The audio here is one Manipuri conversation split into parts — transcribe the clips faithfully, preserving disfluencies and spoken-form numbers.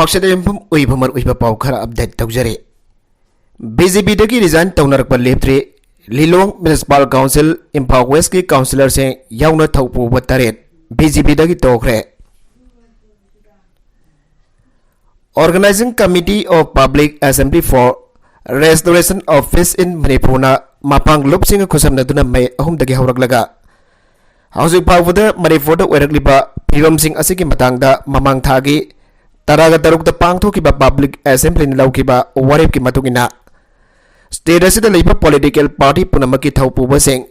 ꯄꯥꯎꯁꯦꯗ ꯌꯨꯝꯐꯝ ꯑꯣꯏꯕ ꯃꯔꯨꯑꯣꯏꯕ ꯄꯥꯎ ꯈꯔ ꯑꯞꯗꯦꯠ ꯇꯧꯖꯔꯤ꯫ ꯕꯤ ꯖꯦ ꯄꯤꯗꯒꯤ ꯔꯤꯖꯥꯏꯟ ꯇꯧꯅꯔꯛꯄ ꯂꯦꯞꯇ꯭ꯔꯤ꯫ ꯂꯤꯂꯣꯡ ꯃ꯭ꯌꯨꯅꯤꯁꯤꯄꯥꯜ ꯀꯥꯎꯟꯁꯤꯜ, ꯏꯝꯐꯥꯜ ꯋꯦꯁꯀꯤ ꯀꯥꯎꯟꯁꯤꯂꯔꯁꯤꯡ ꯌꯥꯎꯅ ꯊꯧꯄꯨꯕ ꯇꯔꯦꯠ ꯕꯤ ꯖꯦ ꯄꯤꯗꯒꯤ ꯇꯣꯛꯈ꯭ꯔꯦ꯫ Organising Committee of Public Assembly for Restoration of Peace in ꯃꯅꯤꯄꯨꯔꯅ ꯃꯄꯥꯡ ꯂꯨꯞꯁꯤꯡꯒ ꯈꯨꯠꯁꯝꯅꯗꯨꯅ ꯃꯦ ꯑꯍꯨꯝꯗꯒꯤ ꯍꯧꯔꯛꯂꯒ ꯍꯧꯖꯤꯛ ꯐꯥꯎꯕꯗ ꯃꯅꯤꯄꯨꯔꯗ ꯑꯣꯏꯔꯛꯂꯤꯕ ꯐꯤꯕꯝꯁꯤꯡ ꯑꯁꯤꯒꯤ ꯃꯇꯥꯡꯗ ꯃꯃꯥꯡ ꯊꯥꯒꯤ ꯇꯔꯥꯒ ꯇꯔꯨꯛꯇ ꯄꯥꯡꯊꯣꯛꯈꯤꯕ ꯄꯕ꯭ꯂꯤꯛ ꯑꯦꯁꯦꯝꯕ꯭ꯂꯤꯅ ꯂꯧꯈꯤꯕ ꯋꯥꯔꯦꯞꯀꯤ ꯃꯇꯨꯡ ꯏꯟꯅ, ꯁ꯭ꯇꯦꯠ ꯑꯁꯤꯗ ꯂꯩꯕ ꯄꯣꯂꯤꯇꯤꯀꯦꯜ ꯄꯥꯔꯇꯤ ꯄꯨꯝꯅꯃꯛꯀꯤ ꯊꯧꯄꯨꯕꯁꯤꯡ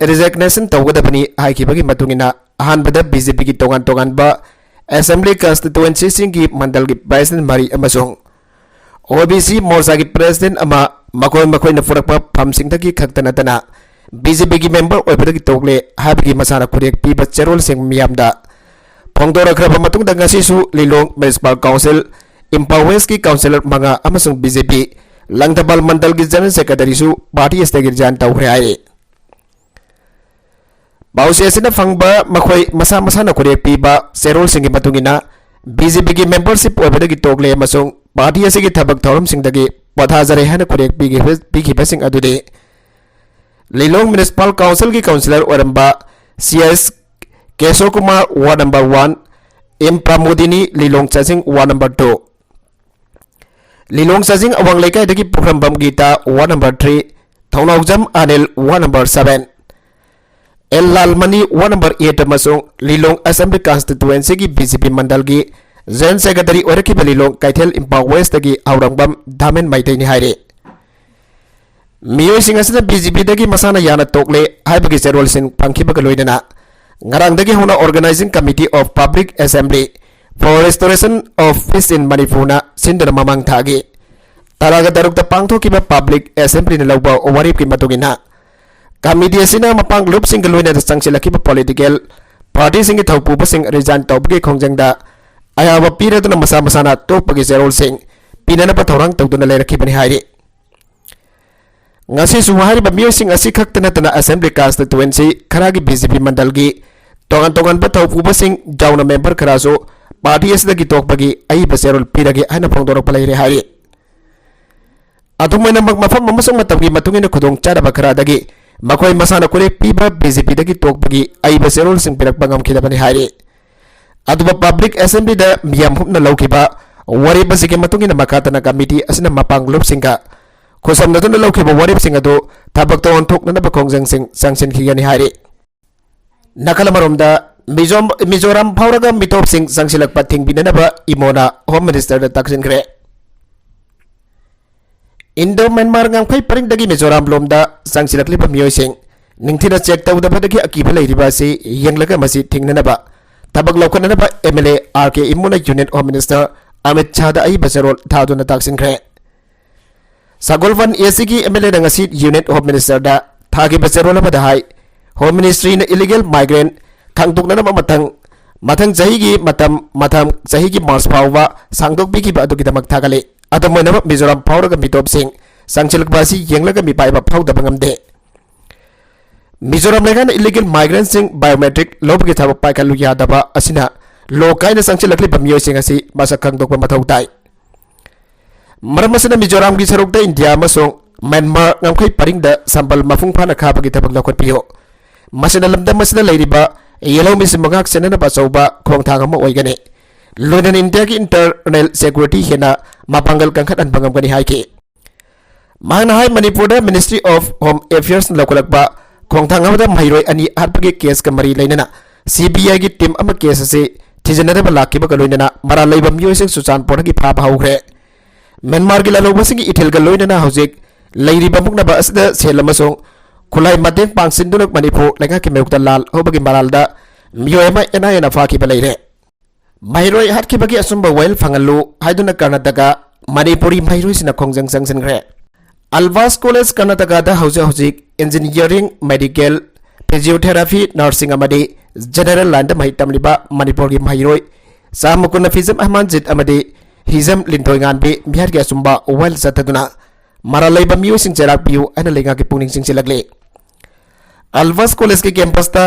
ꯔꯦꯖꯤꯒꯅꯦꯁꯟ ꯇꯧꯒꯗꯕꯅꯤ ꯍꯥꯏꯈꯤꯕꯒꯤ ꯃꯇꯨꯡ ꯏꯟꯅ, ꯑꯍꯥꯟꯕꯗ ꯕꯤ ꯖꯦ ꯄꯤꯒꯤ ꯇꯣꯉꯥꯟ ꯇꯣꯉꯥꯟꯕ ꯑꯦꯁꯦꯝꯕ꯭ꯂꯤ ꯀꯟꯁꯇꯤꯇꯨꯋꯦꯟꯁꯤꯁꯤꯡꯒꯤ ꯃꯟꯗꯜꯒꯤ ꯄ꯭ꯔꯦꯁꯤꯗꯦꯟ ꯃꯔꯤ ꯑꯃꯁꯨꯡ ꯑꯣ ꯕꯤ ꯁꯤ ꯃꯣꯔꯆꯥꯒꯤ ꯄ꯭ꯔꯦꯁꯤꯗꯦꯟ ꯑꯃ, ꯃꯈꯣꯏ ꯃꯈꯣꯏꯅ ꯄꯨꯔꯛꯄ ꯐꯝꯁꯤꯡꯗꯒꯤ ꯈꯛꯇ ꯅꯠꯇꯅ ꯕꯤ ꯖꯦ ꯄꯤꯒꯤ ꯃꯦꯝꯕꯔ ꯑꯣꯏꯕꯗꯒꯤ ꯇꯣꯛꯂꯦ ꯍꯥꯏꯕꯒꯤ ꯃꯁꯥꯅ ꯈꯨꯔꯦꯛ ꯄꯤꯕ ꯆꯦꯔꯣꯜꯁꯤꯡ ꯃꯤꯌꯥꯝꯗ ꯐꯣꯡꯗꯣꯔꯛꯈ꯭ꯔꯕ ꯃꯇꯨꯡꯗ, ꯉꯁꯤꯁꯨ ꯂꯤꯂꯣꯡ ꯃ꯭ꯌꯨꯅꯤꯁꯤꯄꯥꯜ ꯀꯥꯎꯟꯁꯤꯜ, ꯏꯝꯐꯥꯜ ꯋꯦꯁꯀꯤ ꯀꯥꯎꯟꯁꯤꯂꯔ ꯃꯉꯥ ꯑꯃꯁꯨꯡ ꯕꯤ ꯖꯦ ꯄꯤ ꯂꯪꯊꯕꯥꯜ ꯃꯟꯗꯜꯒꯤ ꯖꯦꯅꯔꯦꯜ ꯁꯦꯀ꯭ꯔꯦꯇꯔꯤꯁꯨ ꯄꯥꯔꯇꯤ ꯑꯁꯤꯗꯒꯤ ꯔꯤꯖꯥꯏꯟ ꯇꯧꯈ꯭ꯔꯦ ꯍꯥꯏꯔꯤ꯫ ꯄꯥꯎꯆꯦ ꯑꯁꯤꯅ ꯐꯪꯕ ꯃꯈꯣꯏ ꯃꯁꯥ ꯃꯁꯥꯅ ꯈꯨꯔꯦꯛ ꯄꯤꯕ ꯆꯦꯔꯣꯜꯁꯤꯡꯒꯤ ꯃꯇꯨꯡ ꯏꯟꯅ, ꯕꯤ ꯖꯦ ꯄꯤꯒꯤ ꯃꯦꯝꯕꯔꯁꯤꯞ ꯑꯣꯏꯕꯗꯒꯤ ꯇꯣꯛꯂꯦ ꯑꯃꯁꯨꯡ ꯄꯥꯔꯇꯤ ꯑꯁꯤꯒꯤ ꯊꯕꯛ ꯊꯧꯔꯝꯁꯤꯡꯗꯒꯤ ꯄꯣꯊꯥꯖꯔꯦ ꯍꯥꯏꯅ ꯈꯨꯔꯦꯛ ꯄꯤꯈꯤꯕ-, ꯄꯤꯈꯤꯕꯁꯤꯡ ꯑꯗꯨꯗꯤ, ꯂꯤꯂꯣꯡ ꯃ꯭ꯌꯨꯅꯤꯁꯤꯄꯥꯜ ꯀꯥꯎꯟꯁꯤꯜꯒꯤ ꯀꯥꯎꯟꯁꯤꯂꯔ ꯑꯣꯏꯔꯝꯕ C S Kesho Kumar, ward number one, M Pramodini, Lilong Chajing, ward number two, Lilong Chajing ꯑꯋꯥꯡ ꯂꯩꯀꯥꯏꯗꯒꯤ Pukhrambam Gita, ward number three, Thounaojam Anil, ward number seven, L Lalmani, ward number eight, ꯑꯃꯁꯨꯡ ꯂꯤꯂꯣꯡ ꯑꯦꯁꯦꯝꯕ꯭ꯂꯤ ꯀꯟꯁꯇꯤꯇꯨꯋꯦꯟꯁꯤꯒꯤ ꯕꯤ ꯖꯦ ꯄꯤ ꯃꯟꯗꯜꯒꯤ ꯖꯦꯅꯔꯦꯜ ꯁꯦꯀ꯭ꯔꯦꯇꯔꯤ ꯑꯣꯏꯔꯛꯈꯤꯕ ꯂꯤꯂꯣꯡ ꯀꯩꯊꯦꯜ ꯏꯝꯐꯥꯜ ꯋꯦꯁꯇꯒꯤ ꯍꯧꯔꯥꯡꯕꯝ ꯙꯥꯃꯦꯟ ꯃꯩꯇꯩꯅꯤ ꯍꯥꯏꯔꯤ꯫ ꯃꯤꯑꯣꯏꯁꯤꯡ ꯑꯁꯤꯅ ꯕꯤ ꯖꯦ ꯄꯤꯗꯒꯤ ꯃꯁꯥꯅ ꯌꯥꯅ ꯇꯣꯛꯂꯦ ꯍꯥꯏꯕꯒꯤ ꯆꯦꯔꯣꯜꯁꯤꯡ ꯐꯪꯈꯤꯕꯒ ꯂꯣꯏꯅꯅ, ꯉꯔꯥꯡꯗꯒꯤ ꯍꯧꯅ Organising Committee of Public Assembly for Restoration of Peace in ꯃꯅꯤꯄꯨꯔꯅ ꯁꯤꯟꯗꯨꯅ ꯃꯃꯥꯡ ꯊꯥꯒꯤ ꯇꯔꯥꯒ ꯇꯔꯨꯛꯇ ꯄꯥꯡꯊꯣꯛꯈꯤꯕ ꯄꯕ꯭ꯂꯤꯛ ꯑꯦꯁꯦꯝꯕ꯭ꯂꯤꯅ ꯂꯧꯕ ꯋꯥꯔꯦꯞꯀꯤ ꯃꯇꯨꯡ ꯏꯟꯅ, ꯀꯃꯤꯇꯤ ꯑꯁꯤꯅ ꯃꯄꯥꯡ ꯂꯨꯞꯁꯤꯡꯒ ꯂꯣꯏꯅꯅ ꯆꯪꯁꯤꯜꯂꯛꯈꯤꯕ ꯄꯣꯂꯤꯇꯤꯀꯦꯜ ꯄꯥꯔꯇꯤꯁꯤꯡꯒꯤ ꯊꯧꯄꯨꯕꯁꯤꯡ ꯔꯤꯖꯥꯏꯟ ꯇꯧꯕꯒꯤ ꯈꯣꯡꯖꯪꯗ ꯑꯌꯥꯕ ꯄꯤꯔꯗꯨꯅ ꯃꯁꯥ ꯃꯁꯥꯅ ꯇꯣꯛꯄꯒꯤ ꯆꯦꯔꯣꯜꯁꯤꯡ ꯄꯤꯅꯅꯕ ꯊꯧꯔꯥꯡ ꯇꯧꯗꯨꯅ ꯂꯩꯔꯛꯈꯤꯕꯅꯤ ꯍꯥꯏꯔꯤ꯫ ꯉꯁꯤꯁꯨ ꯍꯥꯏꯔꯤꯕ ꯃꯤꯑꯣꯏꯁꯤꯡ ꯑꯁꯤ ꯈꯛꯇ ꯅꯠꯇꯅ ꯑꯦꯁꯦꯝꯕ꯭ꯂꯤ ꯀꯟꯁꯇꯤꯇꯨꯋꯦꯟꯁꯤ ꯈꯔꯒꯤ ꯕꯤ ꯖꯦ ꯄꯤ ꯃꯟꯗꯜꯒꯤ ꯇꯣꯉꯥꯟ ꯇꯣꯉꯥꯟꯕ ꯊꯧꯄꯨꯕꯁꯤꯡ ꯌꯥꯎꯅ ꯃꯦꯝꯕꯔ ꯈꯔꯁꯨ ꯄꯥꯔꯇꯤ ꯑꯁꯤꯗꯒꯤ ꯇꯣꯛꯄꯒꯤ ꯑꯏꯕ ꯆꯦꯔꯣꯜ ꯄꯤꯔꯒꯦ ꯍꯥꯏꯅ ꯐꯣꯡꯗꯣꯔꯛꯄ ꯂꯩꯔꯦ ꯍꯥꯏꯔꯤ꯫ ꯑꯗꯨꯝ ꯑꯣꯏꯅꯃꯛ, ꯃꯐꯝ ꯑꯃꯁꯨꯡ ꯃꯇꯝꯒꯤ ꯃꯇꯨꯡ ꯏꯟꯅ ꯈꯨꯗꯣꯡꯆꯥꯗꯕ ꯈꯔꯗꯒꯤ ꯃꯈꯣꯏ ꯃꯁꯥꯅ ꯈꯨꯔꯦꯞ ꯄꯤꯕ ꯕꯤ ꯖꯦ ꯄꯤꯗꯒꯤ ꯇꯣꯛꯄꯒꯤ ꯑꯏꯕ ꯆꯦꯔꯣꯜꯁꯤꯡ ꯄꯤꯔꯛꯄ ꯉꯝꯈꯤꯗꯕꯅꯤ ꯍꯥꯏꯔꯤ꯫ ꯑꯗꯨꯕꯨ ꯄꯕ꯭ꯂꯤꯛ ꯑꯦꯁꯦꯝꯕ꯭ꯂꯤꯗ ꯃꯤꯌꯥꯝ ꯍꯨꯞꯅ ꯂꯧꯈꯤꯕ ꯋꯥꯔꯦꯞ ꯑꯁꯤꯒꯤ ꯃꯇꯨꯡ ꯏꯟꯅ ꯃꯈꯥ ꯇꯥꯅ ꯀꯃꯤꯇꯤ ꯑꯁꯤꯅ ꯃꯄꯥꯡꯒꯜꯂꯨꯞꯁꯤꯡꯒ ꯈꯨꯠꯁꯝꯅꯗꯨꯅ ꯂꯧꯈꯤꯕ ꯋꯥꯔꯦꯞꯁꯤꯡ ꯑꯗꯨ ꯊꯕꯛꯇ ꯑꯣꯟꯊꯣꯛꯅꯅꯕ ꯈꯣꯡꯖꯪꯁꯤꯡ ꯆꯪꯁꯤꯟꯈꯤꯒꯅꯤ ꯍꯥꯏꯔꯤ꯫ ꯅꯥꯀꯜ ꯑꯃꯔꯣꯝꯗ, ꯃꯤꯖꯣꯝ-, ꯃꯤꯖꯣꯔꯥꯝ ꯐꯥꯎꯔꯒ ꯃꯤꯇꯣꯞꯁꯤꯡ ꯆꯪꯁꯤꯜꯂꯛꯄ ꯊꯤꯡꯕꯤꯅꯅꯕ ꯏꯃꯣꯅ ꯍꯣꯝ ꯃꯤꯅꯤꯁꯇꯔꯗ ꯇꯥꯛꯁꯤꯟꯈ꯭ꯔꯦ꯫ ꯏꯟꯗꯣ ꯃ꯭ꯌꯥꯟꯃꯥꯔ ꯉꯝꯈꯩ ꯄꯔꯤꯡꯗꯒꯤ ꯃꯤꯖꯣꯔꯥꯝ ꯂꯣꯝꯗ ꯆꯪꯁꯤꯜꯂꯛꯂꯤꯕ ꯃꯤꯑꯣꯏꯁꯤꯡ ꯅꯤꯡꯊꯤꯅ ꯆꯦꯛ ꯇꯧꯗꯕꯗꯒꯤ ꯑꯀꯤꯕ ꯂꯩꯔꯤꯕ ꯑꯁꯤ ꯌꯦꯡꯂꯒ ꯃꯁꯤ ꯊꯤꯡꯅꯅꯕ ꯊꯕꯛ ꯂꯧꯈꯠꯅꯅꯕ M L A R K ꯏꯃꯨꯅ ꯌꯨꯅꯤꯌꯟ ꯍꯣꯝ ꯃꯤꯅꯤꯁꯇꯔ ꯑꯃꯤꯠ ꯁꯥꯍꯗ ꯑꯏꯕ ꯆꯦꯔꯣꯜ ꯊꯥꯗꯨꯅ ꯇꯥꯛꯁꯤꯟꯈ꯭ꯔꯦ꯫ ꯁꯒꯣꯜꯕꯟ ꯑꯦ ꯁꯤꯒꯤ ꯑꯦꯝ ꯑꯦꯜ ꯑꯦꯅ ꯉꯁꯤ ꯌꯨꯅꯤꯌꯟ ꯍꯣꯝ ꯃꯤꯅꯤꯁꯇꯔꯗ ꯊꯥꯈꯤꯕ ꯆꯦꯔꯣꯜ ꯑꯃꯗ ꯍꯥꯏ, ꯍꯣꯝ ꯃꯤꯅꯤꯁꯇ꯭ꯔꯤꯅ ꯏꯂꯤꯒꯦꯜ ꯃꯥꯏꯒ꯭ꯔꯦꯟ ꯈꯪꯗꯣꯛꯅꯅꯕ ꯃꯊꯪ, ꯃꯊꯪ ꯆꯍꯤꯒꯤ ꯃꯇꯝ, ꯃꯊꯪ ꯆꯍꯤꯒꯤ ꯃꯥꯔꯆ ꯐꯥꯎꯕ ꯁꯥꯡꯗꯣꯛꯄꯤꯈꯤꯕ ꯑꯗꯨꯒꯤꯗꯃꯛ ꯊꯥꯒꯠꯂꯤ꯫ ꯑꯗꯨꯝ ꯑꯣꯏꯅꯃꯛ, ꯃꯤꯖꯣꯔꯥꯝ ꯐꯥꯎꯔꯒ ꯃꯤꯇꯣꯞꯁꯤꯡ ꯆꯪꯁꯤꯜꯂꯛꯄ ꯑꯁꯤ ꯌꯦꯡꯂꯒ ꯃꯤꯄꯥꯏꯕ ꯐꯥꯎꯗꯕ ꯉꯝꯗꯦ꯫ ꯃꯤꯖꯣꯔꯥꯝ ꯂꯩꯉꯥꯛꯅ ꯏꯂꯤꯒꯦꯜ ꯃꯥꯏꯒ꯭ꯔꯦꯟꯁꯤꯡ ꯕꯥꯏꯑꯣꯃꯦꯇ꯭ꯔꯤꯛ ꯂꯧꯕꯒꯤ ꯊꯕꯛ ꯄꯥꯏꯈꯠꯂꯨ ꯌꯥꯗꯕ ꯑꯁꯤꯅ ꯂꯣ ꯀꯥꯏꯅ ꯆꯪꯁꯤꯜꯂꯛꯂꯤꯕ ꯃꯤꯑꯣꯏꯁꯤꯡ ꯑꯁꯤ ꯃꯁꯛ ꯈꯪꯗꯣꯛꯄ ꯃꯊꯧ ꯇꯥꯏ꯫ ꯃꯔꯝ ꯑꯁꯤꯅ ꯃꯤꯖꯣꯔꯥꯝꯒꯤ ꯁꯔꯨꯛꯇ ꯏꯟꯗꯤꯌꯥ ꯑꯃꯁꯨꯡ ꯃ꯭ꯌꯥꯟꯃꯥꯔ ꯉꯝꯈꯩ ꯄꯔꯤꯡꯗ ꯁꯝꯕꯜ ꯃꯄꯨꯡ ꯐꯥꯅ ꯈꯥꯕꯒꯤ ꯊꯕꯛ ꯂꯧꯈꯠꯄꯤꯌꯨ꯫ ꯃꯁꯤꯅ ꯂꯝꯗꯝ ꯑꯁꯤꯗ ꯂꯩꯔꯤꯕ ꯌꯦꯜꯍꯧꯃꯤꯁꯤꯡꯕꯨ ꯉꯥꯛ ꯁꯦꯟꯅꯅꯕ ꯑꯆꯧꯕ ꯈꯣꯡꯊꯥꯡ ꯑꯃ ꯑꯣꯏꯒꯅꯤ꯫ ꯂꯣꯏꯅꯅ ꯏꯟꯗꯤꯌꯥꯒꯤ ꯏꯟꯇꯔꯅꯦꯜ ꯁꯦꯀ꯭ꯌꯨꯔꯤꯇꯤ ꯍꯦꯟꯅ ꯃꯄꯥꯡꯒꯜ ꯀꯟꯈꯠꯍꯟꯕ ꯉꯝꯒꯅꯤ ꯍꯥꯏꯈꯤ꯫ ꯃꯍꯥꯛꯅ ꯍꯥꯏ, ꯃꯅꯤꯄꯨꯔꯗ ꯃꯤꯅꯤꯁꯇ꯭ꯔꯤ ꯑꯣꯐ ꯍꯣꯝ ꯑꯦꯐꯤꯌꯔꯁꯅ ꯂꯧꯈꯠꯂꯛꯄ ꯈꯣꯡꯊꯥꯡ ꯑꯃꯗ ꯃꯍꯩꯔꯣꯏ ꯑꯅꯤ ꯍꯥꯠꯄꯒꯤ ꯀꯦꯁꯀ ꯃꯔꯤ ꯂꯩꯅꯅ ꯁꯤ ꯕꯤ ꯑꯥꯏꯒꯤ ꯇꯤꯝ ꯑꯃ ꯀꯦꯁ ꯑꯁꯤ ꯊꯤꯖꯤꯟꯅꯅꯕ ꯂꯥꯛꯈꯤꯕꯒ ꯂꯣꯏꯅꯅ ꯃꯔꯥꯜ ꯂꯩꯕ ꯃꯤꯑꯣꯏꯁꯤꯡ ꯆꯨꯔꯆꯥꯟꯄꯨꯔꯗꯒꯤ ꯐꯥꯕ ꯍꯧꯈ꯭ꯔꯦ꯫ ꯃ꯭ꯌꯥꯟꯃꯥꯔꯒꯤ ꯂꯥꯜꯍꯧꯕꯁꯤꯡꯒꯤ ꯏꯊꯤꯜꯒ ꯂꯣꯏꯅꯅ ꯍꯧꯖꯤꯛ ꯂꯩꯔꯤꯕ ꯃꯨꯛꯅꯕ ꯑꯁꯤꯗ ꯁꯦꯜ ꯑꯃꯁꯨꯡ ꯈꯨꯠꯂꯥꯏ ꯃꯇꯦꯡ ꯄꯥꯡꯁꯤꯟꯗꯨꯅ ꯃꯅꯤꯄꯨꯔ ꯂꯩꯉꯥꯛꯀꯤ ꯃꯥꯌꯣꯛꯇ ꯂꯥꯜ ꯍꯧꯕꯒꯤ ꯃꯔꯥꯜꯗ ꯃꯤꯑꯣꯏ ꯑꯃ ꯑꯦꯟ ꯑꯥꯏ ꯑꯦꯅ ꯐꯥꯈꯤꯕ ꯂꯩꯔꯦ꯫ ꯃꯍꯩꯔꯣꯏ ꯍꯥꯠꯈꯤꯕꯒꯤ ꯑꯆꯨꯝꯕ ꯋꯥꯌꯦꯜ ꯐꯪꯍꯜꯂꯨ ꯍꯥꯏꯗꯨꯅ ꯀꯔꯅꯥꯇꯀꯥ, ꯃꯅꯤꯄꯨꯔꯤ ꯃꯍꯩꯔꯣꯏꯁꯤꯡꯅ ꯈꯣꯡꯖꯪ ꯆꯪꯁꯤꯟꯈ꯭ꯔꯦ꯫ ꯑꯜꯕꯥꯁ ꯀꯣꯂꯦꯖ ꯀꯔꯅꯥꯇꯀꯥꯗ ꯍꯧꯖꯤꯛ ꯍꯧꯖꯤꯛ ꯏꯟꯖꯤꯅꯤꯌꯥꯔꯤꯡ, ꯃꯦꯗꯤꯀꯦꯜ, ꯐꯤꯖꯤꯌꯣꯊꯦꯔꯥꯄꯤ, ꯅꯔꯁꯤꯡ ꯑꯃꯗꯤ ꯖꯦꯅꯦꯔꯦꯜ ꯂꯥꯏꯟꯗ ꯃꯍꯩ ꯇꯝꯂꯤꯕ ꯃꯅꯤꯄꯨꯔꯒꯤ ꯃꯍꯩꯔꯣꯏ ꯆꯥꯝꯃ ꯀꯨꯟꯅ ꯐꯤꯖꯝ ꯑꯍꯃꯟꯖꯤꯠ ꯑꯃꯗꯤ ꯍꯤꯖꯝ ꯂꯤꯟꯊꯣꯏꯉꯥꯟꯕꯤ ꯃꯤꯍꯥꯠꯀꯤ ꯑꯆꯨꯝꯕ ꯋꯥꯌꯦꯜ ꯆꯠꯊꯗꯨꯅ ꯃꯔꯥꯜ ꯂꯩꯕ ꯃꯤꯑꯣꯏꯁꯤꯡ ꯆꯩꯔꯥꯛ ꯄꯤꯌꯨ ꯍꯥꯏꯅ ꯂꯩꯉꯥꯛꯀꯤ ꯄꯨꯛꯅꯤꯡ ꯆꯤꯡꯁꯤꯜꯂꯛꯂꯤ꯫ ꯑꯜꯕꯥꯁ ꯀꯣꯂꯦꯖꯀꯤ ꯀꯦꯝꯄꯁꯇ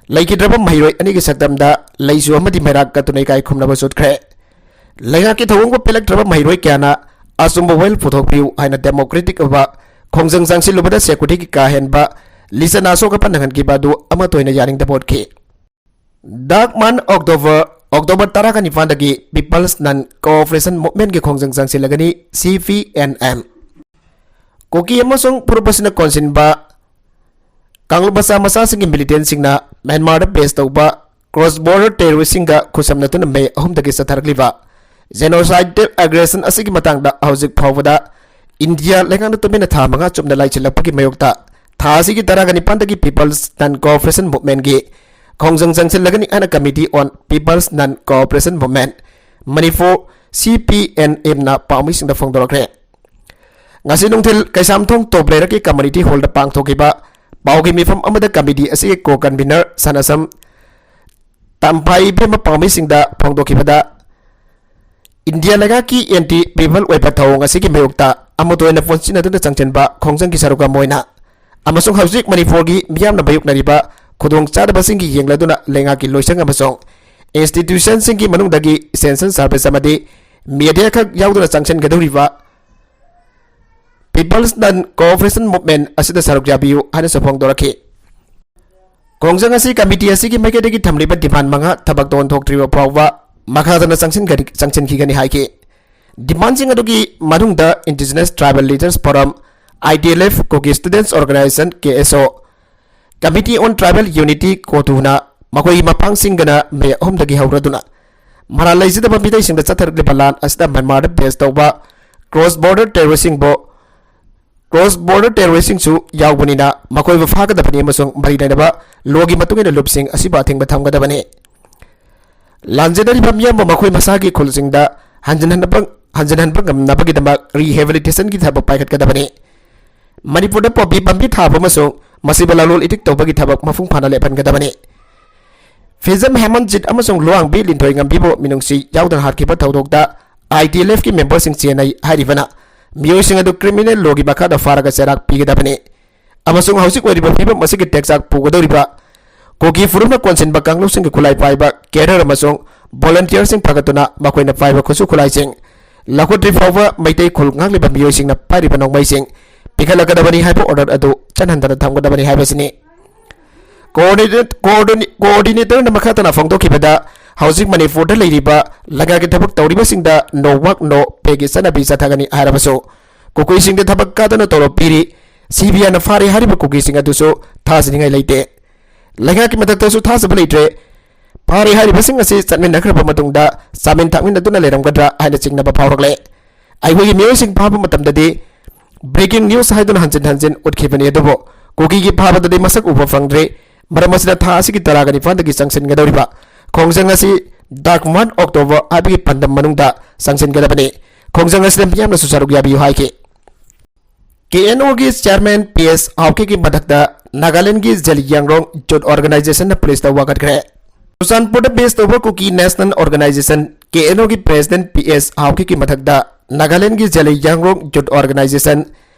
ꯂꯩꯈꯤꯗ꯭ꯔꯕ ꯃꯍꯩꯔꯣꯏ ꯑꯅꯤꯒꯤ ꯁꯛꯇꯝꯗ ꯂꯩꯁꯨ ꯑꯃꯗꯤ ꯃꯩꯔꯥꯛ ꯀꯠꯇꯨꯅ ꯏꯀꯥꯏ ꯈꯨꯝꯅꯕꯁꯨ ꯎꯠꯈ꯭ꯔꯦ꯫ ꯂꯩꯉꯥꯛꯀꯤ ꯊꯧꯑꯣꯡꯕꯨ ꯄꯦꯜꯂꯛꯇ꯭ꯔꯕ ꯃꯍꯩꯔꯣꯏ ꯀꯌꯥꯅ ꯑꯆꯨꯝꯕ ꯋꯥꯌꯦꯜ ꯄꯨꯊꯣꯛꯄꯤꯌꯨ ꯍꯥꯏꯅ democratic ꯑꯣꯏꯕ ꯈꯣꯡꯖꯪ ꯆꯪꯁꯤꯜꯂꯨꯕꯗ securityꯒꯤ ꯀꯥ ꯍꯦꯟꯕ ꯂꯤꯆꯠ ꯅꯥꯆꯣꯛ ꯑꯄꯟ ꯅꯪꯍꯟꯈꯤꯕ ꯑꯗꯨ ꯑꯃꯠꯇ ꯑꯣꯏꯅ ꯌꯥꯅꯤꯡꯗꯕ ꯎꯠꯈꯤ꯫ ꯗꯥꯛ ꯃꯟ October, October ꯇꯔꯥꯒ ꯅꯤꯄꯥꯟꯗꯒꯤ People's Non Cooperation Movementꯀꯤ ꯈꯣꯡꯖꯪ ꯆꯪꯁꯤꯜꯂꯒꯅꯤ, C P N M꯫ ꯀꯨꯀꯤ ꯑꯃꯁꯨꯡ ꯐꯨꯔꯨꯞ ꯑꯁꯤꯅ ꯀꯣꯟꯁꯤꯟꯕ ꯀꯥꯡꯂꯨꯞ ꯃꯆꯥ ꯃꯆꯥꯁꯤꯡꯒꯤ militantꯁꯤꯡꯅ ꯃ꯭ꯌꯥꯟꯃꯥꯔꯗ base ꯇꯧꯕ cross border terroristꯁꯤꯡꯒ ꯈꯨꯠꯁꯝꯅꯗꯨꯅ May ꯑꯍꯨꯝꯗꯒꯤ ꯆꯠꯊꯔꯛꯂꯤꯕ genocidal aggression ꯑꯁꯤꯒꯤ ꯃꯇꯥꯡꯗ ꯍꯧꯖꯤꯛ ꯐꯥꯎꯕꯗ ꯏꯟꯗꯤꯌꯥ ꯂꯩꯉꯥꯛꯅ ꯇꯨꯃꯤꯟꯅ ꯊꯥ ꯃꯉꯥ ꯆꯨꯞꯅ ꯂꯥꯏꯁꯤꯜꯂꯛꯄꯒꯤ ꯃꯥꯌꯣꯛꯇ ꯊꯥ ꯑꯁꯤꯒꯤ ꯇꯔꯥꯒ ꯅꯤꯄꯥꯟꯗꯒꯤ People's Non Cooperation Movementꯀꯤ ꯈꯣꯡꯖꯪ ꯆꯪꯁꯤꯜꯂꯒꯅꯤ ꯍꯥꯏꯅ Committee on People's Non Cooperation Movement, Manipur, C P N Mꯅ ꯄꯥꯎꯃꯤꯁꯤꯡꯗ ꯐꯣꯡꯗꯣꯔꯛꯈ꯭ꯔꯦ꯫ ꯉꯁꯤ ꯅꯨꯡꯊꯤꯜ ꯀꯩꯁꯥꯝꯊꯣꯡ ꯇꯣꯞ ꯂꯩꯔꯛꯀꯤ community hallꯗ ꯄꯥꯡꯊꯣꯛꯈꯤꯕ ꯄꯥꯎꯒꯤ ꯃꯤꯐꯝ ꯑꯃꯗ committee ꯑꯁꯤꯒꯤ co-convener ꯁꯅꯥꯁꯝ ꯇꯝꯐꯥꯏ ꯏꯕꯦꯝꯃ ꯄꯥꯎꯃꯤꯁꯤꯡꯗ ꯐꯣꯡꯗꯣꯛꯈꯤꯕꯗ, ꯏꯟꯗꯤꯌꯥ ꯂꯩꯉꯥꯛꯀꯤ anti people ꯑꯣꯏꯕ ꯊꯧꯑꯣꯡ ꯑꯁꯤꯒꯤ ꯃꯥꯌꯣꯛꯇ ꯑꯃꯠꯇ ꯑꯣꯏꯅ ꯄꯨꯟꯁꯤꯟꯅꯗꯨꯅ ꯆꯪꯁꯤꯟꯕ ꯈꯣꯡꯖꯪꯒꯤ ꯁꯔꯨꯛ ꯑꯃ ꯑꯣꯏꯅ ꯑꯃꯁꯨꯡ ꯍꯧꯖꯤꯛ ꯃꯅꯤꯄꯨꯔꯒꯤ ꯃꯤꯌꯥꯝꯅ ꯃꯥꯌꯣꯛꯅꯔꯤꯕ ꯈꯨꯗꯣꯡꯆꯥꯗꯕꯁꯤꯡꯒꯤ ꯌꯦꯡꯂꯗꯨꯅ ꯂꯩꯉꯥꯛꯀꯤ ꯂꯣꯏꯁꯪ ꯑꯃꯁꯨꯡ institutionꯁꯤꯡꯒꯤ ꯃꯅꯨꯡꯗꯒꯤ essential service ꯑꯃꯗꯤ media ꯈꯛ ꯌꯥꯎꯗꯨꯅ ꯆꯪꯁꯤꯟꯒꯗꯧꯔꯤꯕ People's Non Cooperation Movement ꯑꯁꯤꯗ ꯁꯔꯨꯛ ꯌꯥꯕꯤꯌꯨ ꯍꯥꯏꯅꯁꯨ ꯐꯣꯡꯗꯣꯔꯛꯈꯤ꯫ ꯈꯣꯡꯖꯪ ꯑꯁꯤ committee ꯑꯁꯤꯒꯤ ꯃꯥꯏꯀꯩꯗꯒꯤ ꯊꯝꯂꯤꯕ demand ꯃꯉꯥ ꯊꯕꯛꯇ ꯑꯣꯟꯊꯣꯛꯇ꯭ꯔꯤꯕ ꯐꯥꯎꯕ ꯃꯈꯥ ꯇꯥꯅ ꯆꯪꯁꯤꯟꯒꯅꯤ, ꯆꯪꯁꯤꯟꯈꯤꯒꯅꯤ ꯍꯥꯏꯈꯤ꯫ Demandꯁꯤꯡ ꯑꯗꯨꯒꯤ ꯃꯅꯨꯡꯗ Indigenous Tribal Leaders Forum, I T L F, Kuki Students Organization, K S O, Committee on Tribal Unity, CoTUꯅ ꯃꯈꯣꯏꯒꯤ ꯃꯄꯥꯡꯁꯤꯡꯒꯅ May ꯑꯍꯨꯝꯗꯒꯤ ꯍꯧꯔꯗꯨꯅ ꯃꯔꯥꯜ ꯂꯩꯖꯗꯕ ꯃꯤꯑꯣꯏꯁꯤꯡꯗ ꯆꯠꯊꯔꯛꯂꯤꯕ ꯂꯥꯟ ꯑꯁꯤꯗ ꯃ꯭ꯌꯥꯟꯃꯥꯔꯗ base ꯇꯧꯕ cross border terroristꯁꯤꯡꯕꯨ, cross border terroristꯁꯤꯡꯁꯨ ꯌꯥꯎꯕꯅꯤꯅ ꯃꯈꯣꯏꯕꯨ ꯐꯥꯒꯗꯕꯅꯤ ꯑꯃꯁꯨꯡ ꯃꯔꯤ ꯂꯩꯅꯕ lawꯒꯤ ꯃꯇꯨꯡ ꯏꯟꯅ ꯂꯨꯞꯁꯤꯡ ꯑꯁꯤꯕꯨ ꯑꯊꯤꯡꯕ ꯊꯝꯒꯗꯕꯅꯤ꯫ ꯂꯥꯟꯖꯦꯟꯅꯔꯤꯕ ꯃꯤꯌꯥꯝꯕꯨ ꯃꯈꯣꯏ ꯃꯁꯥꯒꯤ ꯈꯨꯜꯁꯤꯡꯗ ꯍꯟꯖꯤꯟꯍꯟꯕ, ꯍꯟꯖꯤꯟꯍꯟꯕ ꯉꯝꯅꯕꯒꯤꯗꯃꯛ rehabilitationꯒꯤ ꯊꯕꯛ ꯄꯥꯏꯈꯠꯀꯗꯕꯅꯤ꯫ ꯃꯅꯤꯄꯨꯔꯗ ꯄꯣꯄꯤ ꯄꯥꯝꯕꯤ ꯊꯥꯕ ꯑꯃꯁꯨꯡ ꯃꯁꯤꯕꯨ ꯂꯂꯣꯟ ꯏꯇꯤꯛ ꯇꯧꯕꯒꯤ ꯊꯕꯛ ꯃꯄꯨꯡ ꯐꯥꯅ ꯂꯦꯞꯍꯟꯒꯗꯕꯅꯤ꯫ ꯐꯤꯖꯝ ꯍꯦꯃꯟꯖꯤꯠ ꯑꯃꯁꯨꯡ ꯂꯨꯋꯥꯡꯕꯤ ꯂꯤꯟꯊꯣꯏꯉꯝꯕꯤꯕꯨ ꯃꯤꯅꯨꯡꯁꯤ ꯌꯥꯎꯗꯅ ꯍꯥꯠꯈꯤꯕ ꯊꯧꯗꯣꯛꯇ I T L Fꯀꯤ memberꯁꯤꯡ ꯆꯦꯟꯅꯩ ꯍꯥꯏꯔꯤꯕꯅ ꯃꯤꯑꯣꯏꯁꯤꯡ ꯑꯗꯨ criminal lawꯒꯤ ꯃꯈꯥꯗ ꯐꯥꯔꯒ ꯆꯩꯔꯥꯛ ꯄꯤꯒꯗꯕꯅꯤ ꯑꯃꯁꯨꯡ ꯍꯧꯖꯤꯛ ꯑꯣꯏꯔꯤꯕ ꯐꯤꯕꯝ ꯑꯁꯤꯒꯤ ꯇꯦꯛꯆꯥꯛ ꯄꯨꯒꯗꯧꯔꯤꯕ ꯀꯨꯀꯤ ꯐꯨꯔꯨꯞꯅ ꯀꯣꯟꯁꯤꯟꯕ ꯀꯥꯡꯂꯨꯞꯁꯤꯡꯒꯤ ꯈꯨꯠꯂꯥꯏ ꯄꯥꯏꯕ cadre ꯑꯃꯁꯨꯡ volunteerꯁꯤꯡ ꯐꯒꯠꯇꯨꯅ ꯃꯈꯣꯏꯅ ꯄꯥꯏꯕ ꯈꯨꯠꯁꯨ ꯈꯨꯠꯂꯥꯏꯁꯤꯡ ꯂꯧꯈꯠꯇ꯭ꯔꯤ ꯐꯥꯎꯕ ꯃꯩꯇꯩ ꯈꯨꯜ ꯉꯥꯛꯂꯤꯕ ꯃꯤꯑꯣꯏꯁꯤꯡꯅ ꯄꯥꯏꯔꯤꯕ ꯅꯣꯡꯃꯩꯁꯤꯡ ꯄꯤꯈꯠꯂꯛꯀꯗꯕꯅꯤ ꯍꯥꯏꯕ order ꯑꯗꯨ ꯆꯠꯍꯟꯗꯅ ꯊꯝꯒꯗꯕꯅꯤ ꯍꯥꯏꯕꯁꯤꯅꯤ꯫ Coordinate-, coordinate-, coordinatorꯅ ꯃꯈꯥ ꯇꯥꯅ ꯐꯣꯡꯗꯣꯛꯈꯤꯕꯗ, ꯍꯧꯖꯤꯛ ꯃꯅꯤꯄꯨꯔꯗ ꯂꯩꯔꯤꯕ ꯂꯩꯉꯥꯛꯀꯤ ꯊꯕꯛ ꯇꯧꯔꯤꯕꯁꯤꯡꯗ no work no payꯒꯤ ꯆꯠꯅꯕꯤ ꯆꯠꯊꯒꯅꯤ ꯍꯥꯏꯔꯕꯁꯨ, ꯀꯨꯀꯤꯁꯤꯡꯗ ꯊꯕꯛ ꯀꯥꯗꯅ ꯇꯣꯂꯣꯞ ꯄꯤꯔꯤ, ꯁꯤꯕꯤꯑꯥꯏꯅ ꯐꯥꯔꯦ ꯍꯥꯏꯔꯤꯕ ꯀꯨꯀꯤꯁꯤꯡ ꯑꯗꯨꯁꯨ ꯊꯥꯖꯅꯤꯡꯉꯥꯏ ꯂꯩꯇꯦ꯫ ꯂꯩꯉꯥꯛꯀꯤ ꯃꯊꯛꯇꯁꯨ ꯊꯥꯖꯕ ꯂꯩꯇ꯭ꯔꯦ꯫ ꯐꯥꯔꯦ ꯍꯥꯏꯔꯤꯕꯁꯤꯡ ꯑꯁꯤ ꯆꯠꯃꯤꯟꯅꯈ꯭ꯔꯕ ꯃꯇꯨꯡꯗ ꯆꯥꯃꯤꯟ ꯊꯛꯃꯤꯟꯅꯗꯨꯅ ꯂꯩꯔꯝꯒꯗ꯭ꯔꯥ ꯍꯥꯏꯅ ꯆꯤꯡꯅꯕ ꯐꯥꯎꯔꯛꯂꯦ꯫ ꯑꯩꯈꯣꯏꯒꯤ ꯃꯤꯑꯣꯏꯁꯤꯡ ꯐꯥꯕ ꯃꯇꯝꯗꯗꯤ breaking news ꯍꯥꯏꯗꯨꯅ ꯍꯟꯖꯤꯟ ꯍꯟꯖꯤꯟ ꯎꯠꯈꯤꯕꯅꯤ, ꯑꯗꯨꯕꯨ ꯀꯨꯀꯤꯒꯤ ꯐꯥꯕꯗꯗꯤ ꯃꯁꯛ ꯎꯕ ꯐꯪꯗ꯭ꯔꯤ꯫ ꯃꯔꯝ ꯑꯁꯤꯅ ꯊꯥ ꯑꯁꯤꯒꯤ ꯇꯔꯥꯒ ꯅꯤꯄꯥꯟꯗꯒꯤ ꯆꯪꯁꯤꯟꯒꯗꯧꯔꯤꯕ ꯈꯣꯡꯖꯪ ꯑꯁꯤ dark month October ꯍꯥꯏꯕꯒꯤ ꯄꯥꯟꯗꯝ ꯃꯅꯨꯡꯗ ꯆꯪꯁꯤꯟꯒꯗꯕꯅꯤ꯫ ꯈꯣꯡꯖꯪ ꯑꯁꯤꯗ ꯃꯤꯌꯥꯝꯅꯁꯨ ꯁꯔꯨꯛ ꯌꯥꯕꯤꯌꯨ ꯍꯥꯏꯈꯤ꯫ KNOꯒꯤ chairman P S ꯍꯥꯎꯀꯤꯒꯤ ꯃꯊꯛꯇ ꯅꯥꯒꯥꯂꯦꯟꯗꯒꯤ ꯖꯦꯂꯤꯌꯥꯡꯔꯣꯡ Youth Organizationꯅ policeꯇ ꯋꯥꯀꯠꯈ꯭ꯔꯦ꯫ ꯆꯨꯔꯆꯥꯟꯄꯨꯔꯗ base ꯇꯧꯕ ꯀꯨꯀꯤ National Organization, KNOꯒꯤ president P S ꯍꯥꯎꯀꯤꯒꯤ ꯃꯊꯛꯇ ꯅꯥꯒꯥꯂꯦꯟꯗꯒꯤ Zeliangrong Youth Organization,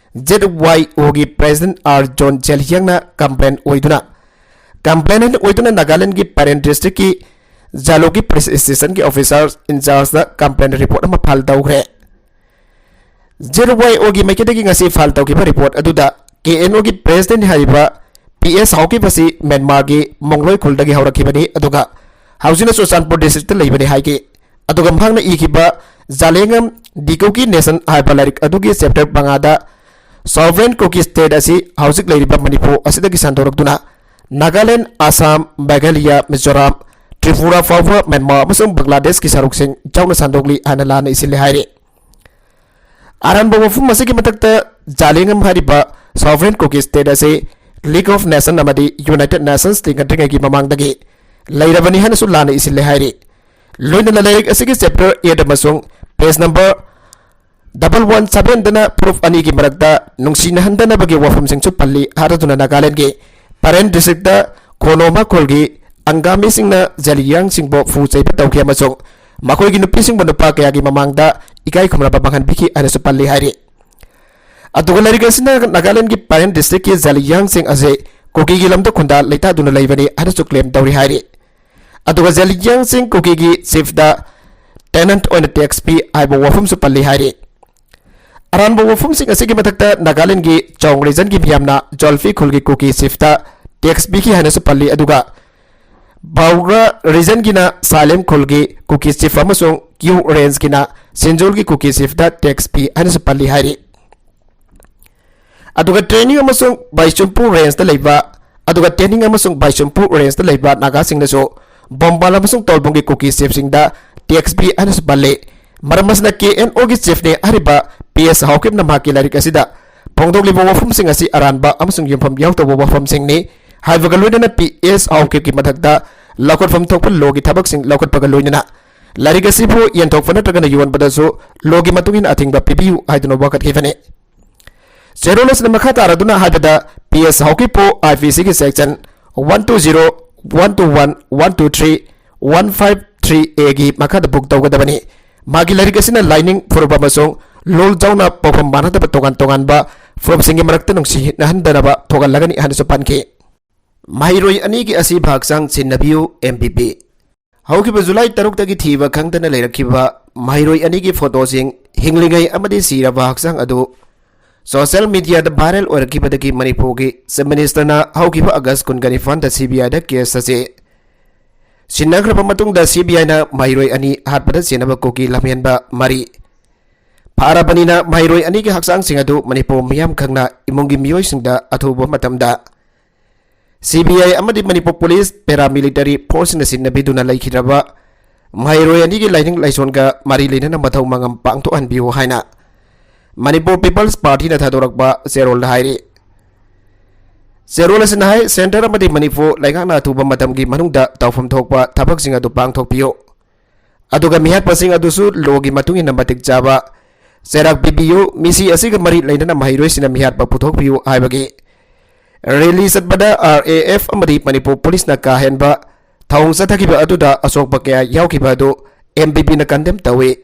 ZYOꯒꯤ president R John ꯖꯦꯂꯤꯌꯥꯡꯅ complain ꯑꯣꯏꯗꯨꯅ, complainant ꯑꯣꯏꯗꯨꯅ ꯅꯥꯒꯥꯂꯦꯟꯗꯒꯤ ꯄꯔꯦꯟ districtꯀꯤ ꯖꯥꯂꯣꯀꯤ police stationꯒꯤ officer in chargeꯗ complaint report ꯑꯃ file ꯇꯧꯈ꯭ꯔꯦ꯫ ZYOꯒꯤ ꯃꯥꯏꯀꯩꯗꯒꯤ ꯉꯁꯤ file ꯇꯧꯈꯤꯕ report ꯑꯗꯨꯗ KNOꯒꯤ president ꯍꯥꯏꯔꯤꯕ P S ꯍꯥꯎꯀꯤꯞ ꯑꯁꯤ ꯃ꯭ꯌꯥꯟꯃꯥꯔꯒꯤ ꯃꯣꯡꯂꯣꯏ ꯈꯨꯜꯗꯒꯤ ꯍꯧꯔꯛꯈꯤꯕꯅꯤ, ꯑꯗꯨꯒ ꯍꯧꯖꯤꯛꯅ ꯆꯨꯔꯆꯥꯟꯄꯨꯔ districtꯇ ꯂꯩꯕꯅꯤ ꯍꯥꯏꯈꯤ꯫ ꯑꯗꯨꯒ ꯃꯍꯥꯛꯅ ꯏꯈꯤꯕ ꯖꯥꯂꯦꯡꯉꯝ ꯗꯤ ꯀꯨꯀꯤ ꯅꯦꯁꯟ ꯍꯥꯏꯕ ꯂꯥꯏꯔꯤꯛ ꯑꯗꯨꯒꯤ chapter ꯃꯉꯥꯗ sovereign Kuki state ꯑꯁꯤ ꯍꯧꯖꯤꯛ ꯂꯩꯔꯤꯕ ꯃꯅꯤꯄꯨꯔ ꯑꯁꯤꯗꯒꯤ ꯁꯟꯗꯣꯔꯛꯇꯨꯅ ꯅꯥꯒꯥꯂꯦꯟ, ꯑꯁꯥꯝ, ꯃꯦꯘꯥꯂꯌꯥ, ꯃꯤꯖꯣꯔꯥꯝ, ꯇ꯭ꯔꯤꯄꯨꯔꯥ ꯐꯥꯎꯕ ꯃ꯭ꯌꯥꯟꯃꯥꯔ ꯑꯃꯁꯨꯡ ꯕꯪꯒ꯭ꯂꯥꯗꯦꯁꯀꯤ ꯁꯔꯨꯛꯁꯤꯡ ꯌꯥꯎꯅ ꯁꯟꯗꯣꯛꯂꯤ ꯍꯥꯏꯅ ꯂꯥꯟꯅ ꯏꯁꯤꯜꯂꯦ ꯍꯥꯏꯔꯤ꯫ ꯑꯔꯥꯟꯕ ꯋꯥꯐꯝ ꯑꯁꯤꯒꯤ ꯃꯊꯛꯇ ꯖꯥꯂꯦꯡꯉꯝ ꯍꯥꯏꯔꯤꯕ sovereign Kuki state ꯑꯁꯤ League of Nation ꯑꯃꯗꯤ United Nations ꯂꯤꯡꯈꯠꯇ꯭ꯔꯤꯉꯩꯒꯤ ꯃꯃꯥꯡꯗꯒꯤ ꯂꯩꯔꯕꯅꯤ ꯍꯥꯏꯅꯁꯨ ꯂꯥꯟꯅ ꯏꯁꯤꯜꯂꯦ ꯍꯥꯏꯔꯤ꯫ ꯂꯣꯏꯅꯅ ꯂꯥꯏꯔꯤꯛ ꯑꯁꯤꯒꯤ chapter eight ꯑꯃꯁꯨꯡ page number double one sevenꯗꯅ proof ꯑꯅꯤꯒꯤ ꯃꯔꯛꯇ ꯅꯨꯡꯁꯤꯅꯍꯟꯗꯅꯕꯒꯤ ꯋꯥꯐꯝꯁꯤꯡꯁꯨ ꯄꯜꯂꯤ ꯍꯥꯏꯔꯗꯨꯅ ꯅꯥꯒꯥꯂꯦꯟꯗꯒꯤ ꯄꯔꯦꯟ districtꯇ ꯈꯣꯅꯣꯃꯥ ꯈꯨꯜꯒꯤ ꯑꯪꯒꯥꯃꯤꯁꯤꯡꯅ ꯖꯦꯂꯤꯌꯥꯡꯁꯤꯡꯕꯨ ꯐꯨ ꯆꯩꯕ ꯇꯧꯈꯤ ꯑꯃꯁꯨꯡ ꯃꯈꯣꯏꯒꯤ ꯅꯨꯄꯤꯁꯤꯡꯕꯨ ꯅꯨꯄꯥ ꯀꯌꯥꯒꯤ ꯃꯃꯥꯡꯗ ꯏꯀꯥꯏ ꯈꯨꯝꯅꯕ ꯃꯥꯡꯍꯟꯕꯤꯈꯤ ꯍꯥꯏꯅꯁꯨ ꯄꯜꯂꯤ ꯍꯥꯏꯔꯤ꯫ ꯑꯗꯨꯒ ꯂꯥꯏꯔꯤꯛ ꯑꯁꯤꯅ ꯅꯥꯒꯥꯂꯦꯟꯗꯒꯤ ꯄꯔꯦꯟ districtꯀꯤ ꯖꯦꯂꯤꯌꯥꯡꯁꯤꯡ ꯑꯁꯤ ꯀꯨꯀꯤꯒꯤ ꯂꯝꯗ ꯈꯨꯟꯗꯥ ꯂꯩꯇꯥꯗꯨꯅ ꯂꯩꯕꯅꯤ ꯍꯥꯏꯅꯁꯨ claim ꯇꯧꯔꯤ ꯍꯥꯏꯔꯤ꯫ ꯑꯗꯨꯒ ꯖꯦꯂꯤꯌꯥꯡꯁꯤꯡ ꯀꯨꯀꯤꯒꯤ chiefꯇ tenant ꯑꯣꯏꯅ tax ꯄꯤ ꯍꯥꯏꯕ ꯋꯥꯐꯝꯁꯨ ꯄꯜꯂꯤ ꯍꯥꯏꯔꯤ꯫ ꯑꯔꯥꯟꯕ ꯋꯥꯐꯝꯁꯤꯡ ꯑꯁꯤꯒꯤ ꯃꯊꯛꯇ ꯅꯥꯒꯥꯂꯦꯟꯒꯤ ꯆꯥꯎꯡ regionꯒꯤ ꯃꯤꯌꯥꯝꯅ ꯖꯣꯜꯐꯤ ꯈꯨꯜꯒꯤ ꯀꯨꯀꯤ chiefꯇ tax ꯄꯤꯈꯤ ꯍꯥꯏꯅꯁꯨ ꯄꯜꯂꯤ꯫ ꯑꯗꯨꯒ ꯕꯥꯎꯒ꯭ꯔꯥ regionꯒꯤꯅ ꯁꯥꯂꯦꯝ ꯈꯨꯜꯒꯤ ꯀꯨꯀꯤ chief ꯑꯃꯁꯨꯡ ꯀ꯭ꯌꯨ rangeꯒꯤꯅ ꯁꯤꯟꯖꯣꯜꯒꯤ ꯀꯨꯀꯤ chiefꯇ tax ꯄꯤ ꯍꯥꯏꯅꯁꯨ ꯄꯜꯂꯤ ꯍꯥꯏꯔꯤ꯫ ꯑꯗꯨꯒ ꯇ꯭ꯔꯦꯅꯤꯡ ꯑꯃꯁꯨꯡ ꯕꯥꯏꯆꯨꯝꯄꯨ rangeꯇ ꯂꯩꯕ, ꯑꯗꯨꯒ ꯇ꯭ꯔꯦꯅꯤꯡ ꯑꯃꯁꯨꯡ ꯕꯥꯏꯆꯨꯝꯄꯨ rangeꯇ ꯂꯩꯕ ꯅꯥꯒꯥꯁꯤꯡꯅꯁꯨ ꯕꯣꯝꯕꯥꯜ ꯑꯃꯁꯨꯡ ꯇꯣꯜꯕꯨꯡꯒꯤ ꯀꯨꯀꯤ chiefꯁꯤꯡꯗ tax ꯄꯤ ꯍꯥꯏꯅꯁꯨ ꯄꯜꯂꯤ꯫ ꯃꯔꯝ ꯑꯁꯤꯅ KNOꯒꯤ chiefꯅꯤ ꯍꯥꯏꯔꯤꯕ PS ꯍꯥꯎꯀꯤꯞꯅ ꯃꯍꯥꯛꯀꯤ ꯂꯥꯏꯔꯤꯛ ꯑꯁꯤꯗ ꯐꯣꯡꯗꯣꯛꯂꯤꯕ ꯋꯥꯐꯝꯁꯤꯡ ꯑꯁꯤ ꯑꯔꯥꯟꯕ ꯑꯃꯁꯨꯡ ꯌꯨꯝꯐꯝ ꯌꯥꯎꯗꯕ ꯋꯥꯐꯝꯁꯤꯡꯅꯤ ꯍꯥꯏꯕꯒ ꯂꯣꯏꯅꯅ PS ꯍꯥꯎꯀꯤꯞꯀꯤ ꯃꯊꯛꯇ ꯂꯧꯈꯠꯐꯝ ꯊꯣꯛꯄ lawꯒꯤ ꯊꯕꯛꯁꯤꯡ ꯂꯧꯈꯠꯄꯒ ꯂꯣꯏꯅꯅ ꯂꯥꯏꯔꯤꯛ ꯑꯁꯤꯕꯨ ꯌꯦꯟꯊꯣꯛꯄ ꯅꯠꯇ꯭ꯔꯒꯅ ꯌꯣꯟꯕꯗꯁꯨ lawꯒꯤ ꯃꯇꯨꯡ ꯏꯟꯅ ꯑꯊꯤꯡꯕ ꯄꯤꯕꯤꯌꯨ ꯍꯥꯏꯗꯨꯅ ꯋꯥꯀꯠꯈꯤꯕꯅꯤ꯫ ꯆꯦꯔꯣꯜ ꯑꯁꯤꯅ ꯃꯈꯥ ꯇꯥꯔꯗꯨꯅ ꯍꯥꯏꯕꯗ, PS ꯍꯥꯎꯀꯤꯞꯄꯨ IPCꯒꯤ section one two zero, one two one, one two three, one five three Aꯒꯤ ꯃꯈꯥꯗ book ꯇꯧꯒꯗꯕꯅꯤ꯫ ꯃꯥꯒꯤ ꯂꯥꯏꯔꯤꯛ ꯑꯁꯤꯅ ꯂꯥꯏꯅꯤꯡ, ꯐꯨꯔꯨꯞ ꯑꯃꯁꯨꯡ ꯂꯣꯜ ꯌꯥꯎꯅ ꯄꯣꯛꯐꯝ ꯃꯥꯟꯅꯗꯕ ꯇꯣꯉꯥꯟ ꯇꯣꯉꯥꯟꯕ ꯐꯨꯔꯨꯞꯁꯤꯡꯒꯤ ꯃꯔꯛꯇ ꯅꯨꯡꯁꯤꯅꯍꯟꯗꯅꯕ ꯊꯣꯛꯍꯜꯂꯒꯅꯤ ꯍꯥꯏꯅꯁꯨ ꯄꯟꯈꯤ꯫ ꯃꯍꯩꯔꯣꯏ ꯑꯅꯤꯒꯤ ꯑꯁꯤꯕ ꯍꯛꯆꯥꯡ ꯁꯤꯟꯅꯕꯤꯌꯨ, MBP꯫ ꯍꯧꯈꯤꯕ ꯖꯨꯂꯥꯏ ꯇꯔꯨꯛꯇꯒꯤ ꯊꯤꯕ ꯈꯪꯗꯅ ꯂꯩꯔꯛꯈꯤꯕ ꯃꯍꯩꯔꯣꯏ ꯑꯅꯤꯒꯤ ꯐꯣꯇꯣꯁꯤꯡ, ꯍꯤꯡꯂꯤꯉꯩ ꯑꯃꯗꯤ ꯁꯤꯔꯕ ꯍꯛꯆꯥꯡ ꯑꯗꯨ social mediaꯗ viral ꯑꯣꯏꯔꯛꯈꯤꯕꯗꯒꯤ ꯃꯅꯤꯄꯨꯔꯒꯤ Chief Ministerꯅ ꯍꯧꯈꯤꯕ ꯑꯥꯒꯁ ꯀꯨꯟꯒ ꯅꯤꯄꯥꯟꯗ CBIꯗ case ꯑꯁꯤ ꯁꯤꯟꯅꯈ꯭ꯔꯕ ꯃꯇꯨꯡꯗ CBIꯅ ꯃꯍꯩꯔꯣꯏ ꯑꯅꯤ ꯍꯥꯠꯄꯗ ꯆꯦꯟꯅꯕ ꯀꯨꯀꯤ ꯂꯝꯍꯦꯟꯕ ꯃꯔꯤ ꯐꯥꯔꯕꯅꯤꯅ ꯃꯍꯩꯔꯣꯏ ꯑꯅꯤꯒꯤ ꯍꯛꯆꯥꯡꯁꯤꯡ ꯑꯗꯨ ꯃꯅꯤꯄꯨꯔ ꯃꯤꯌꯥꯝ ꯈꯪꯅ ꯏꯃꯨꯡꯒꯤ ꯃꯤꯑꯣꯏꯁꯤꯡꯗ ꯑꯊꯨꯕ ꯃꯇꯝꯗ CBI ꯑꯃꯗꯤ ꯃꯅꯤꯄꯨꯔ police paramilitary forceꯅ ꯁꯤꯟꯅꯕꯤꯗꯨꯅ ꯂꯩꯈꯤꯗ꯭ꯔꯕ ꯃꯍꯩꯔꯣꯏ ꯑꯅꯤꯒꯤ ꯂꯥꯏꯅꯤꯡ ꯂꯥꯏꯁꯣꯟꯒ ꯃꯔꯤ ꯂꯩꯅꯅ ꯃꯊꯧ ꯃꯉꯝ ꯄꯥꯡꯊꯣꯛꯍꯟꯕꯤꯌꯨ ꯍꯥꯏꯅ ꯃꯅꯤꯄꯨꯔ People's Partyꯅ ꯊꯥꯗꯣꯔꯛꯄ ꯆꯦꯔꯣꯜꯗ ꯍꯥꯏꯔꯤ꯫ ꯆꯦꯔꯣꯜ ꯑꯁꯤꯅ ꯍꯥꯏ, centre ꯑꯃꯗꯤ ꯃꯅꯤꯄꯨꯔ ꯂꯩꯉꯥꯛꯅ ꯑꯊꯨꯕ ꯃꯇꯝꯒꯤ ꯃꯅꯨꯡꯗ ꯇꯧꯐꯝ ꯊꯣꯛꯄ ꯊꯕꯛꯁꯤꯡ ꯑꯗꯨ ꯄꯥꯡꯊꯣꯛꯄꯤꯌꯨ꯫ ꯑꯗꯨꯒ ꯃꯤꯍꯥꯠꯄꯁꯤꯡ ꯑꯗꯨꯁꯨ lawꯒꯤ ꯃꯇꯨꯡ ꯏꯟꯅ ꯃꯇꯤꯛ ꯆꯥꯕ ꯆꯩꯔꯥꯛ ꯄꯤꯕꯤꯌꯨ, ꯃꯤꯁꯤ ꯑꯁꯤꯒ ꯃꯔꯤ ꯂꯩꯅꯅ ꯃꯍꯩꯔꯣꯏꯁꯤꯡꯅ ꯃꯤꯍꯥꯠꯄ ꯄꯨꯊꯣꯛꯄꯤꯌꯨ ꯍꯥꯏꯕꯒꯤ rally ꯆꯠꯄꯗ RAF ꯑꯃꯗꯤ ꯃꯅꯤꯄꯨꯔ policeꯅ ꯀꯥ ꯍꯦꯟꯕ ꯊꯧꯑꯣꯡ ꯆꯠꯊꯈꯤꯕ ꯑꯗꯨꯗ ꯑꯁꯣꯛꯄ ꯀꯌꯥ ꯌꯥꯎꯈꯤꯕ ꯑꯗꯨ MBPꯅ condemn ꯇꯧꯏ꯫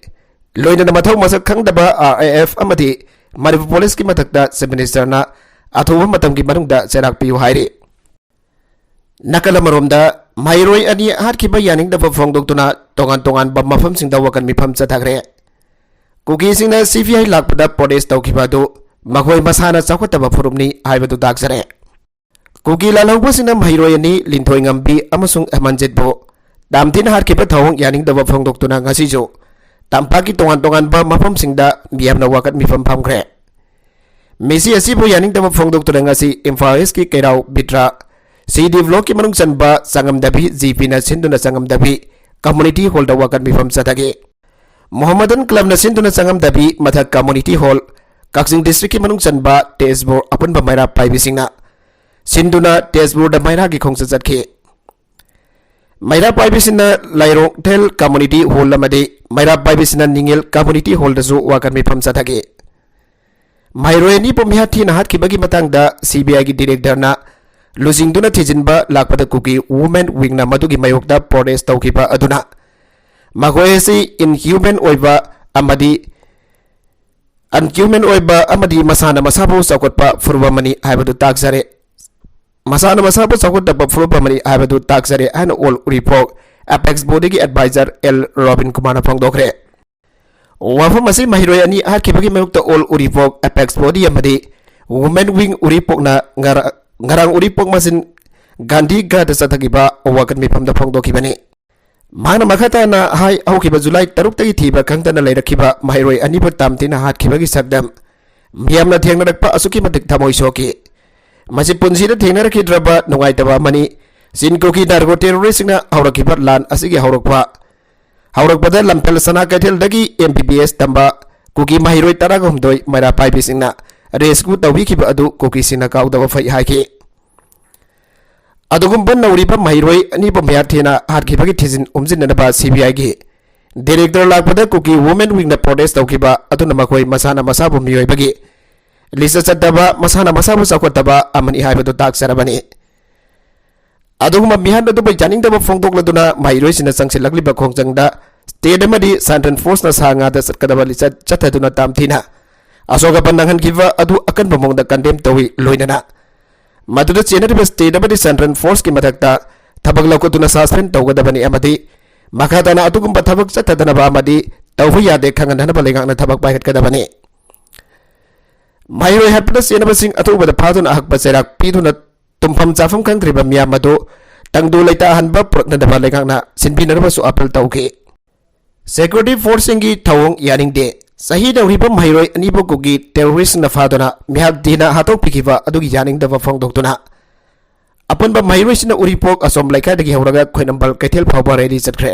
ꯂꯣꯏꯅꯅ ꯃꯊꯧ ꯃꯁꯛ ꯈꯪꯗꯕ RAF ꯑꯃꯗꯤ ꯃꯅꯤꯄꯨꯔ policeꯀꯤ ꯃꯊꯛꯇ Chief Ministerꯅ ꯑꯊꯨꯕ ꯃꯇꯝꯒꯤ ꯃꯅꯨꯡꯗ ꯆꯩꯔꯥꯛ ꯄꯤꯌꯨ ꯍꯥꯏꯔꯤ꯫ ꯅꯥꯀꯜ ꯑꯃꯔꯣꯝꯗ, ꯃꯍꯩꯔꯣꯏ ꯑꯅꯤ ꯍꯥꯠꯈꯤꯕ ꯌꯥꯅꯤꯡꯗꯕ ꯐꯣꯡꯗꯣꯛꯇꯨꯅ ꯇꯣꯉꯥꯟ ꯇꯣꯉꯥꯟꯕ ꯃꯐꯝꯁꯤꯡꯗ ꯋꯥꯀꯠ ꯃꯤꯐꯝ ꯆꯠꯊꯈ꯭ꯔꯦ꯫ ꯀꯨꯀꯤꯁꯤꯡꯅ ꯁꯤ ꯕꯤ ꯑꯥꯏ ꯂꯥꯛꯄꯗ ꯄ꯭ꯔꯣꯇꯦꯁ ꯇꯧꯈꯤꯕ ꯑꯗꯨ ꯃꯈꯣꯏ ꯃꯁꯥꯅ ꯆꯥꯎꯈꯠꯇꯕ ꯐꯨꯔꯨꯞꯅꯤ ꯍꯥꯏꯕꯗꯨ ꯇꯥꯛꯆꯔꯦ꯫ ꯀꯨꯀꯤ ꯂꯥꯜꯍꯧꯕꯁꯤꯡꯅ ꯃꯍꯩꯔꯣꯏ ꯑꯅꯤ, ꯂꯤꯟꯊꯣꯏ ꯉꯝꯕꯤ ꯑꯃꯁꯨꯡ ꯍꯦꯃꯟꯖꯤꯠꯄꯨ ꯇꯝꯊꯤꯅ ꯍꯥꯠꯈꯤꯕ ꯊꯧꯑꯣꯡ ꯌꯥꯅꯤꯡꯗꯕ ꯐꯣꯡꯗꯣꯛꯇꯨꯅ ꯉꯁꯤꯁꯨ ꯇꯝꯄꯥꯛꯀꯤ ꯇꯣꯉꯥꯟ ꯇꯣꯉꯥꯟꯕ ꯃꯐꯝꯁꯤꯡꯗ ꯃꯤꯌꯥꯝꯅ ꯋꯥꯀꯠ ꯃꯤꯐꯝ ꯐꯝꯈ꯭ꯔꯦ꯫ ꯃꯤꯁꯤ ꯑꯁꯤꯕꯨ ꯌꯥꯅꯤꯡꯗꯕ ꯐꯣꯡꯗꯣꯛꯇꯨꯅ ꯉꯁꯤ ꯏꯝꯐꯥꯜ ꯏꯁꯀꯤ ꯀꯩꯔꯥꯎ ꯕꯤꯇ꯭ꯔꯥ ꯁꯤ ꯗꯤ ꯕ꯭ꯂꯣꯛꯀꯤ ꯃꯅꯨꯡ ꯆꯟꯕ ꯆꯪꯉꯝꯗꯕꯤ ꯖꯤ ꯄꯤꯅ ꯁꯤꯟꯗꯨꯅ ꯆꯪꯉꯝꯗꯕꯤ ꯀꯝꯃꯨꯅꯤꯇꯤ ꯍꯣꯜꯗ ꯋꯥꯀꯠ ꯃꯤꯐꯝ ꯆꯠꯊꯈꯤ꯫ ꯃꯣꯍꯝꯃꯗꯟ ꯀ꯭ꯂꯕꯅ ꯁꯤꯟꯗꯨꯅ ꯆꯪꯉꯝꯗꯕꯤ ꯃꯊꯛ ꯀꯝꯃꯨꯅꯤꯇꯤ ꯍꯣꯜ, ꯀꯛꯆꯤꯡ ꯗꯤꯁꯇ꯭ꯔꯤꯛꯀꯤ ꯃꯅꯨꯡ ꯆꯟꯕ ꯇꯦꯖꯄꯨꯔ ꯑꯄꯨꯟꯕ ꯃꯩꯔꯥ ꯄꯥꯏꯕꯤꯁꯤꯡꯅ ꯁꯤꯟꯗꯨꯅ ꯇꯦꯖꯄꯨꯔꯗ ꯃꯩꯔꯥꯒꯤ ꯈꯣꯡꯆꯠ ꯆꯠꯈꯤ꯫ ꯃꯩꯔꯥ ꯄꯥꯏꯕꯤꯁꯤꯡꯅ ꯂꯥꯏꯔꯣꯡꯊꯦꯜ ꯀꯝꯃꯨꯅꯤꯇꯤ ꯍꯣꯜ ꯑꯃꯗꯤ ꯃꯩꯔꯥ ꯄꯥꯏꯕꯤꯁꯤꯡꯅ ꯅꯤꯡꯉꯦꯜ ꯀꯝꯃꯨꯅꯤꯇꯤ ꯍꯣꯜꯗꯁꯨ ꯋꯥꯀꯠ ꯃꯤꯐꯝ ꯆꯠꯊꯈꯤ꯫ ꯃꯍꯩꯔꯣꯏ ꯑꯅꯤꯕꯨ ꯃꯤꯍꯥꯠ ꯊꯤꯅ ꯍꯥꯠꯈꯤꯕꯒꯤ ꯃꯇꯥꯡꯗ ꯁꯤ ꯕꯤ ꯑꯥꯏꯒꯤ ꯗꯤꯔꯦꯛꯇꯔꯅ ꯂꯨꯆꯤꯡꯗꯨꯅ ꯊꯤꯖꯤꯟꯕ ꯂꯥꯛꯄꯗ ꯀꯨꯀꯤ ꯋꯨꯃꯦꯟ ꯋꯤꯡꯅ ꯃꯗꯨꯒꯤ ꯃꯥꯌꯣꯛꯇ ꯄ꯭ꯔꯣꯇꯦꯁ ꯇꯧꯈꯤꯕ ꯑꯗꯨꯅ ꯃꯈꯣꯏ ꯑꯁꯤ ꯏꯟꯍ꯭ꯌꯨꯃꯦꯟ ꯑꯣꯏꯕ ꯑꯃꯗꯤ ꯑꯟꯍ꯭ꯌꯨꯃꯦꯟ ꯑꯣꯏꯕ ꯑꯃꯗꯤ ꯃꯁꯥꯅ ꯃꯁꯥꯕꯨ ꯆꯥꯎꯈꯠꯄ ꯐꯨꯔꯨꯞ ꯑꯃꯅꯤ ꯍꯥꯏꯕꯗꯨ ꯇꯥꯛꯆꯔꯦ꯫ ꯃꯁꯥꯅ ꯃꯁꯥꯕꯨ ꯆꯥꯎꯈꯠꯇꯕ ꯐꯨꯔꯨꯞ ꯑꯃꯅꯤ ꯍꯥꯏꯕꯗꯨ ꯇꯥꯛꯆꯔꯦ ꯍꯥꯏꯅ ꯑꯣꯜ ꯎꯔꯤꯄꯣꯛ ꯑꯦꯄꯦꯛꯁ ꯕꯣꯗꯤꯒꯤ ꯑꯦꯗꯚꯥꯏꯖꯔ ꯑꯦꯜ ꯔꯣꯕꯤꯟ ꯀꯨꯃꯥꯔꯅ ꯐꯣꯡꯗꯣꯛꯈ꯭ꯔꯦ꯫ ꯋꯥꯐꯝ ꯑꯁꯤ ꯃꯍꯩꯔꯣꯏ ꯑꯅꯤ ꯍꯥꯠꯈꯤꯕꯒꯤ ꯃꯥꯌꯣꯛꯇ ꯑꯣꯜ ꯎꯔꯤꯄꯣꯛ ꯑꯦꯄꯦꯛꯁ ꯕꯣꯗꯤ ꯑꯃꯗꯤ ꯋꯨꯃꯦꯟ ꯋꯤꯡ ꯎꯔꯤꯄꯣꯛꯅ ꯉꯔꯥ-, ꯉꯔꯥꯡ ꯎꯔꯤꯄꯣꯛ ꯃꯆꯤꯟ ꯒꯥꯟꯙꯤ ꯘꯥꯠꯇ ꯆꯠꯊꯈꯤꯕ ꯋꯥꯀꯠ ꯃꯤꯐꯝꯗ ꯐꯣꯡꯗꯣꯛꯈꯤꯕꯅꯤ꯫ ꯃꯍꯥꯛꯅ ꯃꯈꯥ ꯇꯥꯅ ꯍꯥꯏ, ꯍꯧꯈꯤꯕ ꯖꯨꯂꯥꯏ ꯇꯔꯨꯛꯇꯒꯤ ꯊꯤꯕ ꯈꯪꯗꯅ ꯂꯩꯔꯛꯈꯤꯕ ꯃꯍꯩꯔꯣꯏ ꯑꯅꯤꯕꯨ ꯇꯝꯊꯤꯅ ꯍꯥꯠꯈꯤꯕꯒꯤ ꯁꯛꯇꯝ ꯃꯤꯌꯥꯝꯅ ꯊꯦꯡꯅꯔꯛꯄ ꯑꯁꯨꯛꯀꯤ ꯃꯇꯤꯛ ꯊꯃꯣꯏ ꯁꯣꯛꯈꯤ꯫ ꯃꯁꯤ ꯄꯨꯟꯁꯤꯗ ꯊꯦꯡꯅꯔꯛꯈꯤꯗ꯭ꯔꯕ ꯅꯨꯡꯉꯥꯏꯇꯕ ꯑꯃꯅꯤ꯫ ꯆꯤꯟ ꯀꯨꯀꯤ ꯅꯥꯔꯀꯣ ꯇꯦꯔꯣꯔꯤꯁ꯭ꯠꯁꯤꯡꯅ ꯍꯧꯔꯛꯈꯤꯕ ꯂꯥꯟ ꯑꯁꯤꯒꯤ ꯍꯧꯔꯛꯄ, ꯍꯧꯔꯛꯄꯗ ꯂꯝꯐꯦꯜ ꯁꯅꯥ ꯀꯩꯊꯦꯜꯗꯒꯤ ꯑꯦꯝ ꯕꯤ ꯕꯤ ꯑꯦꯁ ꯇꯝꯕ ꯀꯨꯀꯤ ꯃꯍꯩꯔꯣꯏ ꯇꯔꯥꯒ ꯍꯨꯝꯗꯣꯏ ꯃꯩꯔꯥ ꯄꯥꯏꯕꯤꯁꯤꯡꯅ ꯔꯦꯁꯀ꯭ꯌꯨ ꯇꯧꯕꯤꯈꯤꯕ ꯑꯗꯨ ꯀꯨꯀꯤꯁꯤꯡꯅ ꯀꯥꯎꯗꯕ ꯐꯩ ꯍꯥꯏꯈꯤ꯫ ꯑꯗꯨꯒꯨꯝꯕ ꯅꯧꯔꯤꯕ ꯃꯍꯩꯔꯣꯏ ꯑꯅꯤꯕꯨ ꯃꯤꯍꯥꯠ ꯊꯤꯅ ꯍꯥꯠꯈꯤꯕꯒꯤ ꯊꯤꯖꯤꯟ ꯍꯨꯝꯖꯤꯟꯅꯅꯕ ꯁꯤ ꯕꯤ ꯑꯥꯏꯒꯤ ꯗꯤꯔꯦꯛꯇꯔ ꯂꯥꯛꯄꯗ ꯀꯨꯀꯤ ꯋꯨꯃꯦꯟ ꯋꯤꯡꯅ ꯄ꯭ꯔꯣꯇꯦꯁ ꯇꯧꯈꯤꯕ ꯑꯗꯨꯅ ꯃꯈꯣꯏ ꯃꯁꯥꯅ ꯃꯁꯥꯕꯨ ꯃꯤꯑꯣꯏꯕꯒꯤ ꯂꯤꯆꯠ ꯆꯠꯇꯕ, ꯃꯁꯥꯅ ꯃꯁꯥꯕꯨ ꯆꯥꯎꯈꯠꯇꯕ ꯑꯃꯅꯤ ꯍꯥꯏꯕꯗꯨ ꯇꯥꯛꯆꯔꯕꯅꯤ꯫ ꯑꯗꯨꯒꯨꯝꯕ ꯃꯤꯍꯥꯠ ꯑꯗꯨꯕꯨ ꯌꯥꯅꯤꯡꯗꯕ ꯐꯣꯡꯗꯣꯛꯂꯗꯨꯅ ꯃꯍꯩꯔꯣꯏꯁꯤꯡꯅ ꯆꯪꯁꯤꯜꯂꯛꯂꯤꯕ ꯈꯣꯡꯖꯪꯗ ꯁ꯭ꯇꯦꯠ ꯑꯃꯗꯤ ꯁꯦꯟꯇ꯭ꯔꯦꯜ ꯐꯣꯔꯁꯅ ꯁꯥ ꯉꯥꯗ ꯆꯠꯀꯗꯕ ꯂꯤꯆꯠ ꯆꯠꯊꯗꯨꯅ ꯇꯝꯊꯤꯅ ꯑꯁꯣꯛ ꯑꯄꯟ ꯅꯪꯍꯟꯈꯤꯕ ꯑꯗꯨ ꯑꯀꯟꯕ ꯃꯑꯣꯡꯗ ꯀꯟꯗꯦꯝ ꯇꯧꯏ꯫ ꯂꯣꯏꯅꯅ ꯃꯗꯨꯗ ꯆꯦꯟꯅꯔꯤꯕ state ꯑꯃꯗꯤ central forceꯀꯤ ꯃꯊꯛꯇ ꯊꯕꯛ ꯂꯧꯈꯠꯇꯨꯅ suspend ꯇꯧꯒꯗꯕꯅꯤ ꯑꯃꯗꯤ ꯃꯈꯥ ꯇꯥꯅ ꯑꯗꯨꯒꯨꯝꯕ ꯊꯕꯛ ꯆꯠꯊꯗꯅꯕ ꯑꯃꯗꯤ ꯇꯧꯕ ꯌꯥꯗꯦ ꯈꯪꯍꯟꯅꯅꯕ ꯂꯩꯉꯥꯛꯅ ꯊꯕꯛ ꯄꯥꯏꯈꯠꯀꯗꯕꯅꯤ꯫ ꯃꯍꯩꯔꯣꯏ ꯍꯥꯠꯄꯗ ꯆꯦꯟꯅꯕꯁꯤꯡ ꯑꯊꯨꯕꯗ ꯐꯥꯗꯨꯅ ꯑꯍꯛꯄ ꯆꯩꯔꯥꯛ ꯄꯤꯗꯨꯅ ꯇꯨꯝꯐꯝ ꯆꯥꯐꯝ ꯈꯪꯗ꯭ꯔꯤꯕ ꯃꯤꯌꯥꯝ ꯑꯗꯨ ꯇꯪꯗꯨ ꯂꯩꯇꯥꯍꯟꯕ ꯄꯨꯔꯛꯅꯅꯕ ꯂꯩꯉꯥꯛꯅ ꯁꯤꯟꯕꯤꯅꯅꯕꯁꯨ appeal ꯇꯧꯈꯤ꯫ Security forceꯁꯤꯡꯒꯤ ꯊꯧꯑꯣꯡ ꯌꯥꯅꯤꯡꯗꯦ꯫ ꯆꯍꯤ ꯅꯧꯔꯤꯕ ꯃꯍꯩꯔꯣꯏ ꯑꯅꯤꯕꯨ ꯀꯨꯀꯤ terroristꯅ ꯐꯥꯗꯨꯅ ꯃꯤꯍꯥꯠ ꯊꯤꯅ ꯍꯥꯠꯇꯣꯛꯄꯤꯈꯤꯕ ꯑꯗꯨꯒꯤ ꯌꯥꯅꯤꯡꯗꯕ ꯐꯣꯡꯗꯣꯛꯇꯨꯅ ꯑꯄꯨꯟꯕ ꯃꯍꯩꯔꯣꯏꯁꯤꯡꯅ ꯎꯔꯤꯄꯣꯛ ꯑꯁꯣꯝ ꯂꯩꯀꯥꯏꯗꯒꯤ ꯍꯧꯔꯒ ꯈꯣꯏꯅꯝꯕꯜ ꯀꯩꯊꯦꯜ ꯐꯥꯎꯕ rally ꯆꯠꯈ꯭ꯔꯦ꯫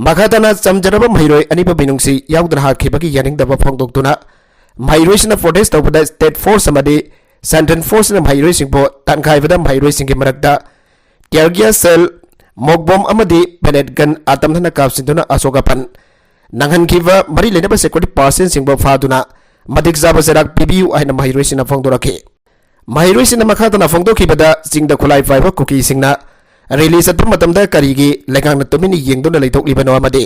ꯃꯈꯥ ꯇꯥꯅ ꯆꯝꯖꯔꯕ ꯃꯍꯩꯔꯣꯏ ꯑꯅꯤꯕꯨ ꯃꯤꯅꯨꯡꯁꯤ ꯌꯥꯎꯗꯅ ꯍꯥꯠꯈꯤꯕꯒꯤ ꯌꯥꯅꯤꯡꯗꯕ ꯐꯣꯡꯗꯣꯛꯇꯨꯅ ꯃꯍꯩꯔꯣꯏꯁꯤꯡꯅ protest ꯇꯧꯕꯗ state force ꯑꯃꯗꯤ central forceꯅ ꯃꯍꯩꯔꯣꯏꯁꯤꯡꯕꯨ ꯇꯥꯟꯈꯥꯏꯕꯗ ꯃꯍꯩꯔꯣꯏꯁꯤꯡꯒꯤ ꯃꯔꯛꯇ tear gas shell, smoke bomb ꯑꯃꯗꯤ pellet gun ꯑꯇꯝꯅꯅ ꯀꯥꯞꯁꯤꯟꯗꯨꯅ ꯑꯁꯣꯛ ꯑꯄꯟ ꯅꯪꯍꯟꯈꯤꯕ ꯃꯔꯤ ꯂꯩꯅꯕ security personꯁꯤꯡꯕꯨ ꯐꯥꯗꯨꯅ ꯃꯇꯤꯛ ꯆꯥꯕ ꯆꯩꯔꯥꯛ ꯄꯤꯕꯤꯌꯨ ꯍꯥꯏꯅ ꯃꯍꯩꯔꯣꯏꯁꯤꯡꯅ ꯐꯣꯡꯗꯣꯔꯛꯈꯤ꯫ ꯃꯍꯩꯔꯣꯏꯁꯤꯡꯅ ꯃꯈꯥ ꯇꯥꯅ ꯐꯣꯡꯗꯣꯛꯈꯤꯕꯗ ꯆꯤꯡꯗ ꯈꯨꯠꯂꯥꯏ ꯄꯥꯏꯕ ꯀꯨꯀꯤꯁꯤꯡꯅ rally ꯆꯠꯄ ꯃꯇꯝꯗ ꯀꯔꯤꯒꯤ ꯂꯩꯉꯥꯛꯅ ꯇꯨꯃꯤꯟꯅ ꯌꯦꯡꯗꯨꯅ ꯂꯩꯊꯣꯛꯂꯤꯕꯅꯣ ꯑꯃꯗꯤ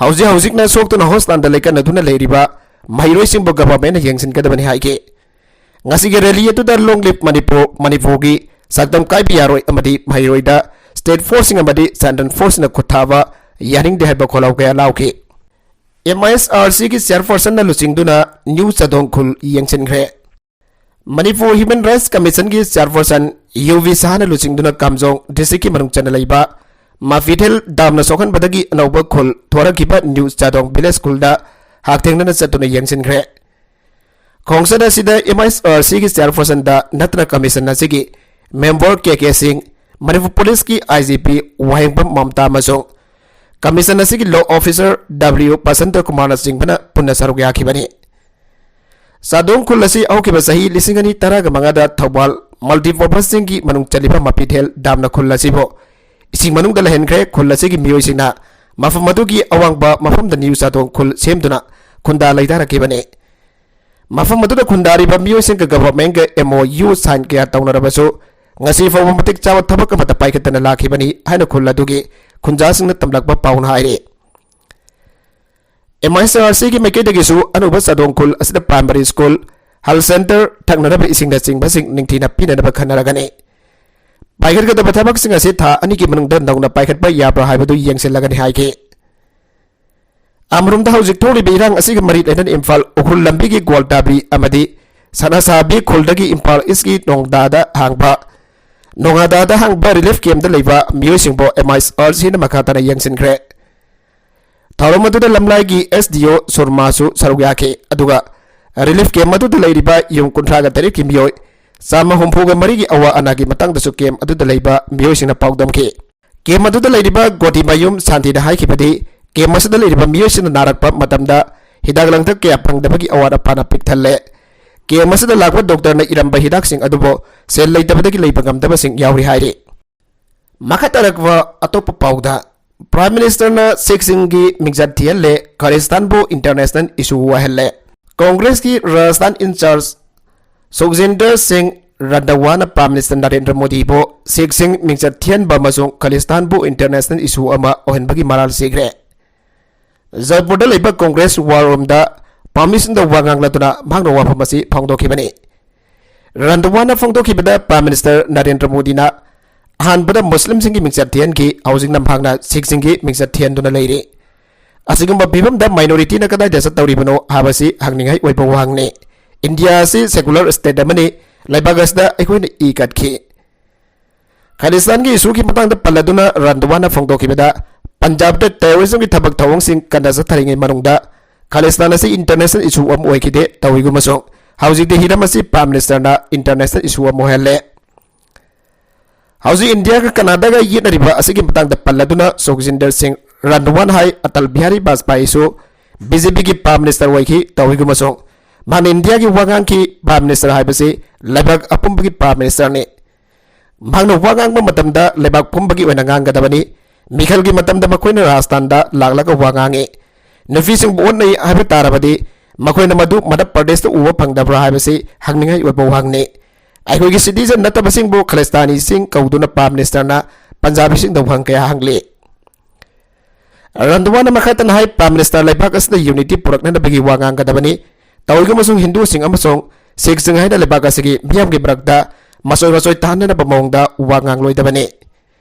ꯍꯧꯖꯤꯛ ꯍꯧꯖꯤꯛꯅ ꯁꯣꯛꯇꯨꯅ hospitalꯗ ꯂꯩꯀꯠꯅꯗꯨꯅ ꯂꯩꯔꯤꯕ ꯃꯍꯩꯔꯣꯏꯁꯤꯡꯕꯨ governmentꯅ ꯌꯦꯡꯁꯤꯟꯒꯗꯕꯅꯤ ꯍꯥꯏꯈꯤ꯫ ꯉꯁꯤꯒꯤ rally ꯑꯗꯨꯗ Long Live Manipur, ꯃꯅꯤꯄꯨꯔꯒꯤ ꯁꯛꯇꯝ ꯀꯥꯏꯕ ꯌꯥꯔꯣꯏ ꯑꯃꯗꯤ ꯃꯍꯩꯔꯣꯏꯗ state forceꯁꯤꯡ ꯑꯃꯗꯤ central forceꯅ ꯈꯨꯠ ꯊꯥꯕ ꯌꯥꯅꯤꯡꯗꯦ ꯍꯥꯏꯕ ꯈꯣꯜꯂꯥꯎ ꯀꯌꯥ ꯂꯥꯎꯈꯤ꯫ MISRCꯒꯤ chairpersonꯅ ꯂꯨꯆꯤꯡꯗꯨꯅ ꯅ꯭ꯌꯨ ꯆꯥꯗꯣꯡ ꯈꯨꯜ ꯌꯦꯡꯁꯤꯟꯈ꯭ꯔꯦ꯫ ꯃꯅꯤꯄꯨꯔ Human Rights Commissionꯒꯤ chairperson ꯌꯨ ꯚꯤ ꯁꯍꯥꯅ ꯂꯨꯆꯤꯡꯗꯨꯅ ꯀꯥꯝꯖꯣꯡ districtꯀꯤ ꯃꯅꯨꯡ ꯆꯟꯅ ꯂꯩꯕ ꯃꯐꯤꯊꯦꯜ damꯅ ꯁꯣꯛꯍꯟꯕꯗꯒꯤ ꯑꯅꯧꯕ ꯈꯨꯜ ꯊꯣꯔꯛꯈꯤꯕ ꯅ꯭ꯌꯨ ꯆꯥꯗꯣꯡ village ꯈꯨꯜꯗ ꯍꯛꯊꯦꯡꯅꯅ ꯆꯠꯇꯨꯅ ꯌꯦꯡꯁꯤꯟꯈ꯭ꯔꯦ꯫ ꯈꯣꯡꯆꯠ ꯑꯁꯤꯗ MISRCꯒꯤ chairpersonꯗ ꯅꯠꯇꯅ commission ꯑꯁꯤꯒꯤ member ꯀꯦ ꯀꯦ ꯁꯤꯡ, ꯃꯅꯤꯄꯨꯔ policeꯀꯤ IGP ꯋꯥꯍꯦꯡꯕꯝ ꯃꯝꯇꯥ ꯑꯃꯁꯨꯡ commission ꯑꯁꯤꯒꯤ law officer W ꯕꯁꯟꯇ ꯀꯨꯃꯥꯔꯅꯆꯤꯡꯕꯅ ꯄꯨꯟꯅ ꯁꯔꯨꯛ ꯌꯥꯈꯤꯕꯅꯤ꯫ ꯆꯥꯗꯣꯡ ꯈꯨꯜ ꯑꯁꯤ ꯍꯧꯈꯤꯕ ꯆꯍꯤ ꯂꯤꯁꯤꯡ ꯑꯅꯤ ꯇꯔꯥꯒ ꯃꯉꯥꯗ ꯊꯧꯕꯥꯜ multipurposeꯁꯤꯡꯒꯤ ꯃꯅꯨꯡ ꯆꯜꯂꯤꯕ ꯃꯐꯤꯊꯦꯜ damꯅ ꯈꯨꯜ ꯑꯁꯤꯕꯨ ꯏꯁꯤꯡ ꯃꯅꯨꯡꯗ ꯂꯩꯍꯟꯈ꯭ꯔꯦ꯫ ꯈꯨꯜ ꯑꯁꯤꯒꯤ ꯃꯤꯑꯣꯏꯁꯤꯡꯅ ꯃꯐꯝ ꯑꯗꯨꯒꯤ ꯑꯋꯥꯡꯕ ꯃꯐꯝꯗ ꯅ꯭ꯌꯨ ꯆꯥꯗꯣꯡ ꯈꯨꯜ ꯁꯦꯝꯗꯨꯅ ꯈꯨꯟꯗꯥ ꯂꯩꯇꯥꯔꯛꯈꯤꯕꯅꯤ꯫ ꯃꯐꯝ ꯑꯗꯨꯗ ꯈꯨꯟꯗꯥꯔꯤꯕ ꯃꯤꯑꯣꯏꯁꯤꯡꯒ governmentꯒ MOU sign ꯀꯌꯥ ꯇꯧꯅꯔꯕꯁꯨ ꯉꯁꯤ ꯐꯥꯎꯕ ꯃꯇꯤꯛ ꯆꯥꯕ ꯊꯕꯛ ꯑꯃꯠꯇ ꯄꯥꯏꯈꯠꯇꯅ ꯂꯥꯛꯈꯤꯕꯅꯤ ꯍꯥꯏꯅ ꯈꯨꯜ ꯑꯗꯨꯒꯤ ꯈꯨꯟꯖꯥꯁꯤꯡꯅ ꯇꯝꯂꯛꯄ ꯄꯥꯎꯅ ꯍꯥꯏꯔꯤ꯫ MISRCꯒꯤ ꯃꯥꯏꯀꯩꯗꯒꯤꯁꯨ ꯑꯅꯧꯕ ꯆꯥꯗꯣꯡ ꯈꯨꯜ ꯑꯁꯤꯗ primary school, health center, ꯊꯛꯅꯅꯕ ꯏꯁꯤꯡꯅꯆꯤꯡꯕꯁꯤꯡ ꯅꯤꯡꯊꯤꯅ ꯄꯤꯅꯅꯕ ꯈꯟꯅꯔꯒꯅꯤ꯫ ꯄꯥꯏꯈꯠꯀꯗꯕ ꯊꯕꯛꯁꯤꯡ ꯑꯁꯤ ꯊꯥ ꯑꯅꯤꯒꯤ ꯃꯅꯨꯡꯗ ꯅꯧꯅ ꯄꯥꯏꯈꯠꯄ ꯌꯥꯕ꯭ꯔꯥ ꯍꯥꯏꯕꯗꯨ ꯌꯦꯡꯁꯤꯜꯂꯒꯅꯤ ꯍꯥꯏꯈꯤ꯫ ꯑꯃꯔꯣꯝꯗ ꯍꯧꯖꯤꯛ ꯊꯣꯛꯂꯤꯕ ꯏꯔꯥꯡ ꯑꯁꯤꯒ ꯃꯔꯤ ꯂꯩꯅꯅ ꯏꯝꯐꯥꯜ ꯎꯈ꯭ꯔꯨꯜ ꯂꯝꯕꯤꯒꯤ ꯒ꯭ꯋꯥꯜꯇꯥꯕꯤ ꯑꯃꯗꯤ ꯁꯅꯥꯁꯥꯕꯤ ꯈꯨꯜꯗꯒꯤ ꯏꯝꯐꯥꯜ ꯏꯁꯀꯤ ꯅꯣꯡꯗꯥꯗ ꯍꯥꯡꯕ, ꯅꯣꯡꯗꯥꯗ ꯍꯥꯡꯕ ꯔꯤꯂꯤꯐ ꯀꯦꯝꯞꯇ ꯂꯩꯕ ꯃꯤꯑꯣꯏꯁꯤꯡꯕꯨ ꯑꯦꯝ ꯑꯥꯏ ꯑꯥꯔ ꯁꯤꯅ ꯃꯈꯥ ꯇꯥꯅ ꯌꯦꯡꯁꯤꯟꯈ꯭ꯔꯦ꯫ ꯊꯧꯔꯝ ꯑꯗꯨꯗ ꯂꯝꯂꯥꯏꯒꯤ ꯑꯦꯁ ꯗꯤ ꯑꯣ ꯁꯨꯔꯃꯥꯁꯨ ꯁꯔꯨꯛ ꯌꯥꯈꯤ꯫ ꯑꯗꯨꯒ ꯔꯤꯂꯤꯐ ꯀꯦꯝꯞ ꯑꯗꯨꯗ ꯂꯩꯔꯤꯕ ꯌꯨꯝ ꯀꯨꯟꯊ꯭ꯔꯥꯒ ꯇꯔꯦꯠꯀꯤ ꯃꯤꯑꯣꯏ ꯆꯥꯝꯃ ꯍꯨꯝꯐꯨꯒ ꯃꯔꯤꯒꯤ ꯑꯋꯥ ꯑꯅꯥꯒꯤ ꯃꯇꯥꯡꯗꯁꯨ ꯀꯦꯝꯞ ꯑꯗꯨꯗ ꯂꯩꯕ ꯃꯤꯑꯣꯏꯁꯤꯡꯅ ꯄꯥꯎꯗꯝꯈꯤ꯫ ꯀꯦꯝꯞ ꯑꯗꯨꯗ ꯂꯩꯔꯤꯕ ꯒꯣꯇꯤꯃꯌꯨꯝ ꯁꯥꯟꯇꯤꯅ ꯍꯥꯏꯈꯤꯕꯗꯤ, ꯀꯦꯝꯞ ꯑꯁꯤꯗ ꯂꯩꯔꯤꯕ ꯃꯤꯑꯣꯏꯁꯤꯡꯅ ꯅꯥꯔꯛꯄ ꯃꯇꯝꯗ ꯍꯤꯗꯥꯛ ꯂꯥꯡꯊꯛ ꯀꯌꯥ ꯐꯪꯗꯕꯒꯤ ꯑꯋꯥꯠ ꯑꯄꯥꯅ ꯄꯤꯛ ꯊꯜꯂꯦ꯫ ꯀꯦꯝꯞ ꯑꯁꯤꯗ ꯂꯥꯛꯄ ꯗꯣꯛꯇꯔꯅ ꯏꯔꯝꯕ ꯍꯤꯗꯥꯛꯁꯤꯡ ꯑꯗꯨꯕꯨ ꯁꯦꯜ ꯂꯩꯇꯕꯗꯒꯤ ꯂꯩꯕ ꯉꯝꯗꯕꯁꯤꯡ ꯌꯥꯎꯔꯤ ꯍꯥꯏꯔꯤ꯫ ꯃꯈꯥ ꯇꯥꯔꯛꯄ ꯑꯇꯣꯞꯄ ꯄꯥꯎꯗ, ꯄ꯭ꯔꯥꯏꯝ ꯃꯤꯅꯤꯁꯇꯔꯅ ꯁꯤꯈꯁꯤꯡꯒꯤ ꯃꯤꯡꯆꯠ ꯊꯤꯍꯜꯂꯦ, ꯈꯥꯂꯤꯁꯇꯥꯟꯕꯨ ꯏꯟꯇꯔꯅꯦꯁꯅꯦꯜ ꯏꯁꯨ ꯑꯣꯏꯍꯜꯂꯦ꯫ ꯀꯣꯡꯒ꯭ꯔꯦꯁꯀꯤ ꯔꯥꯖꯁꯊꯥꯟ ꯏꯟꯆꯥꯔꯖ ꯁꯨꯈꯖꯤꯟꯗꯔ ꯁꯤꯡ ꯔꯟꯙꯥꯋꯥꯅ ꯄ꯭ꯔꯥꯏꯝ ꯃꯤꯅꯤꯁꯇꯔ ꯅꯔꯦꯟꯗ꯭ꯔ ꯃꯣꯗꯤꯕꯨ ꯁꯤꯈꯁꯤꯡ ꯃꯤꯡꯆꯠ ꯊꯤꯍꯟꯕ ꯑꯃꯁꯨꯡ ꯈꯥꯂꯤꯁꯇꯥꯟꯕꯨ ꯏꯟꯇꯔꯅꯦꯁꯅꯦꯜ ꯏꯁꯨ ꯑꯃ ꯑꯣꯏꯍꯟꯕꯒꯤ ꯃꯔꯥꯜ ꯁꯤꯈ꯭ꯔꯦ꯫ ꯖꯥꯏꯄꯨꯔꯗ ꯂꯩꯕ ꯀꯣꯡꯒ꯭ꯔꯦꯁ ꯋꯥꯔ ꯔꯨꯝꯗ ꯄꯥꯝꯃꯤꯁꯤꯡꯗ ꯋꯥ ꯉꯥꯡꯂꯗꯨꯅ ꯃꯍꯥꯛꯅ ꯋꯥꯐꯝ ꯑꯁꯤ ꯐꯣꯡꯗꯣꯛꯈꯤꯕꯅꯤ꯫ ꯔꯟꯙꯥꯋꯥꯅ ꯐꯣꯡꯗꯣꯛꯈꯤꯕꯗ, ꯄ꯭ꯔꯥꯏꯝ ꯃꯤꯅꯤꯁꯇꯔ ꯅꯔꯦꯟꯗ꯭ꯔ ꯃꯣꯗꯤꯅ ꯑꯍꯥꯟꯕꯗ ꯃꯨꯁꯂꯤꯝꯁꯤꯡꯒꯤ ꯃꯤꯡꯆꯠ ꯊꯤꯍꯟꯈꯤ, ꯍꯧꯖꯤꯛꯅ ꯃꯍꯥꯛꯅ ꯁꯤꯈꯁꯤꯡꯒꯤ ꯃꯤꯡꯆꯠ ꯊꯤꯍꯟꯗꯨꯅ ꯂꯩꯔꯤ꯫ ꯑꯁꯤꯒꯨꯝꯕ ꯐꯤꯕꯝꯗ ꯃꯥꯏꯅꯣꯔꯤꯇꯤꯅ ꯀꯗꯥꯏꯗ ꯆꯠꯇꯧꯔꯤꯕꯅꯣ ꯍꯥꯏꯕꯁꯤ ꯍꯪꯅꯤꯡꯉꯥꯏ ꯑꯣꯏꯕ ꯋꯥꯍꯪꯅꯤ꯫ ꯏꯟꯗꯤꯌꯥ ꯑꯁꯤ ꯁꯦꯀꯨꯂꯔ ꯁ꯭ꯇꯦꯠ ꯑꯃꯅꯤ꯫ ꯂꯩꯕꯥꯛ ꯑꯁꯤꯗ ꯑꯩꯈꯣꯏꯅ ꯏ ꯀꯠꯈꯤ꯫ ꯈꯥꯂꯤꯁꯇꯥꯟꯒꯤ ꯏꯁꯨꯒꯤ ꯃꯇꯥꯡꯗ ꯄꯜꯂꯗꯨꯅ ꯔꯟꯙꯥꯋꯥꯅ ꯐꯣꯡꯗꯣꯛꯈꯤꯕꯗ, ꯄꯟꯖꯥꯕꯇ ꯇꯦꯔꯣꯔꯤꯖꯝꯒꯤ ꯊꯕꯛ ꯊꯧꯑꯣꯡꯁꯤꯡ ꯀꯟꯅ ꯆꯠꯊꯔꯤꯉꯩ ꯃꯅꯨꯡꯗ ꯈꯥꯂꯤꯁꯇꯥꯟ ꯑꯁꯤ ꯏꯟꯇꯔꯅꯦꯁꯅꯦꯜ ꯏꯁꯨ ꯑꯃ ꯑꯣꯏꯈꯤꯗꯦ꯫ ꯇꯧꯏꯒꯨꯝꯕꯁꯨꯡ ꯍꯧꯖꯤꯛꯇꯤ ꯍꯤꯔꯝ ꯑꯁꯤ ꯄ꯭ꯔꯥꯏꯝ ꯃꯤꯅꯤꯁꯇꯔꯅ ꯏꯟꯇꯔꯅꯦꯁꯅꯦꯜ ꯏꯁꯨ ꯑꯃ ꯑꯣꯏꯍꯜꯂꯦ꯫ ꯍꯧꯖꯤꯛ ꯏꯟꯗꯤꯌꯥꯒ ꯀꯅꯥꯗꯥꯒ ꯌꯦꯠꯅꯔꯤꯕ ꯑꯁꯤꯒꯤ ꯃꯇꯥꯡꯗ ꯄꯜꯂꯗꯨꯅ ꯁꯨꯈꯖꯤꯟꯗꯔ ꯁꯤꯡ ꯔꯟꯙꯥꯋꯥꯟ ꯍꯥꯏ ꯑꯇꯜ ꯕꯤꯍꯥꯔꯤ ꯕꯥꯖꯄꯥꯏꯁꯨ ꯕꯤ ꯖꯦ ꯄꯤꯒꯤ ꯄ꯭ꯔꯥꯏꯝ ꯃꯤꯅꯤꯁꯇꯔ ꯑꯣꯏꯈꯤ꯫ ꯇꯧꯏꯒꯨꯝꯕꯁꯨꯡ ꯃꯍꯥꯛꯅ ꯏꯟꯗꯤꯌꯥꯒꯤ ꯋꯥ ꯉꯥꯡꯈꯤ꯫ ꯄ꯭ꯔꯥꯏꯝ ꯃꯤꯅꯤꯁꯇꯔ ꯍꯥꯏꯕꯁꯤ ꯂꯩꯕꯥꯛ ꯑꯄꯨꯝꯕꯒꯤ ꯄ꯭ꯔꯥꯏꯝ ꯃꯤꯅꯤꯁꯇꯔꯅꯤ꯫ ꯃꯍꯥꯛꯅ ꯋꯥ ꯉꯥꯡꯕ ꯃꯇꯝꯗ ꯂꯩꯕꯥꯛ ꯄꯨꯝꯕꯒꯤ ꯑꯣꯏꯅ ꯉꯥꯡꯒꯗꯕꯅꯤ꯫ ꯃꯤꯈꯜꯒꯤ ꯃꯇꯝꯗ ꯃꯈꯣꯏꯅ ꯔꯥꯖꯁꯊꯥꯟꯗ ꯂꯥꯛꯂꯒ ꯋꯥ ꯉꯥꯡꯉꯤ꯫ ꯅꯨꯄꯤꯁꯤꯡꯕꯨ ꯑꯣꯠꯅꯩ ꯍꯥꯏꯕ ꯇꯥꯔꯕꯗꯤ ꯃꯈꯣꯏꯅ ꯃꯗꯨ ꯃꯙ꯭ꯌ ꯄ꯭ꯔꯗꯦꯁꯇ ꯎꯕ ꯐꯪꯗꯕ꯭ꯔꯥ ꯍꯥꯏꯕꯁꯤ ꯍꯪꯅꯤꯡꯉꯥꯏ ꯑꯣꯏꯕ ꯋꯥꯍꯪꯅꯤ꯫ ꯑꯩꯈꯣꯏꯒꯤ ꯁꯤꯇꯤꯖꯟ ꯅꯠꯇꯕꯁꯤꯡꯕꯨ ꯈꯂꯤꯁꯇꯥꯅꯤꯁꯤꯡ ꯀꯧꯗꯨꯅ ꯄ꯭ꯔꯥꯏꯝ ꯃꯤꯅꯤꯁꯇꯔꯅ ꯄꯟꯖꯥꯕꯤꯁꯤꯡꯗ ꯋꯥꯍꯪ ꯀꯌꯥ ꯍꯪꯂꯤ꯫ ꯔꯟꯙꯥꯋꯥꯅ ꯃꯈꯥ ꯇꯥꯅ ꯍꯥꯏ, ꯄ꯭ꯔꯥꯏꯝ ꯃꯤꯅꯤꯁꯇꯔ ꯂꯩꯕꯥꯛ ꯑꯁꯤꯗ ꯌꯨꯅꯤꯇꯤ ꯄꯨꯔꯛꯅꯅꯕꯒꯤ ꯋꯥ ꯉꯥꯡꯒꯗꯕꯅꯤ꯫ ꯇꯧꯏꯒꯨꯝꯕꯁꯨꯡ ꯍꯤꯟꯗꯨꯁꯤꯡ ꯑꯃꯁꯨꯡ ꯁꯤꯈꯁꯤꯡ ꯍꯥꯏꯅ ꯂꯩꯕꯥꯛ ꯑꯁꯤꯒꯤ ꯃꯤꯌꯥꯝꯒꯤ ꯃꯔꯛꯇ ꯃꯆꯣꯏ ꯃꯆꯣꯏ ꯇꯥꯍꯟꯅꯅꯕ ꯃꯑꯣꯡꯗ ꯋꯥ ꯉꯥꯡꯂꯣꯏꯗꯕꯅꯤ꯫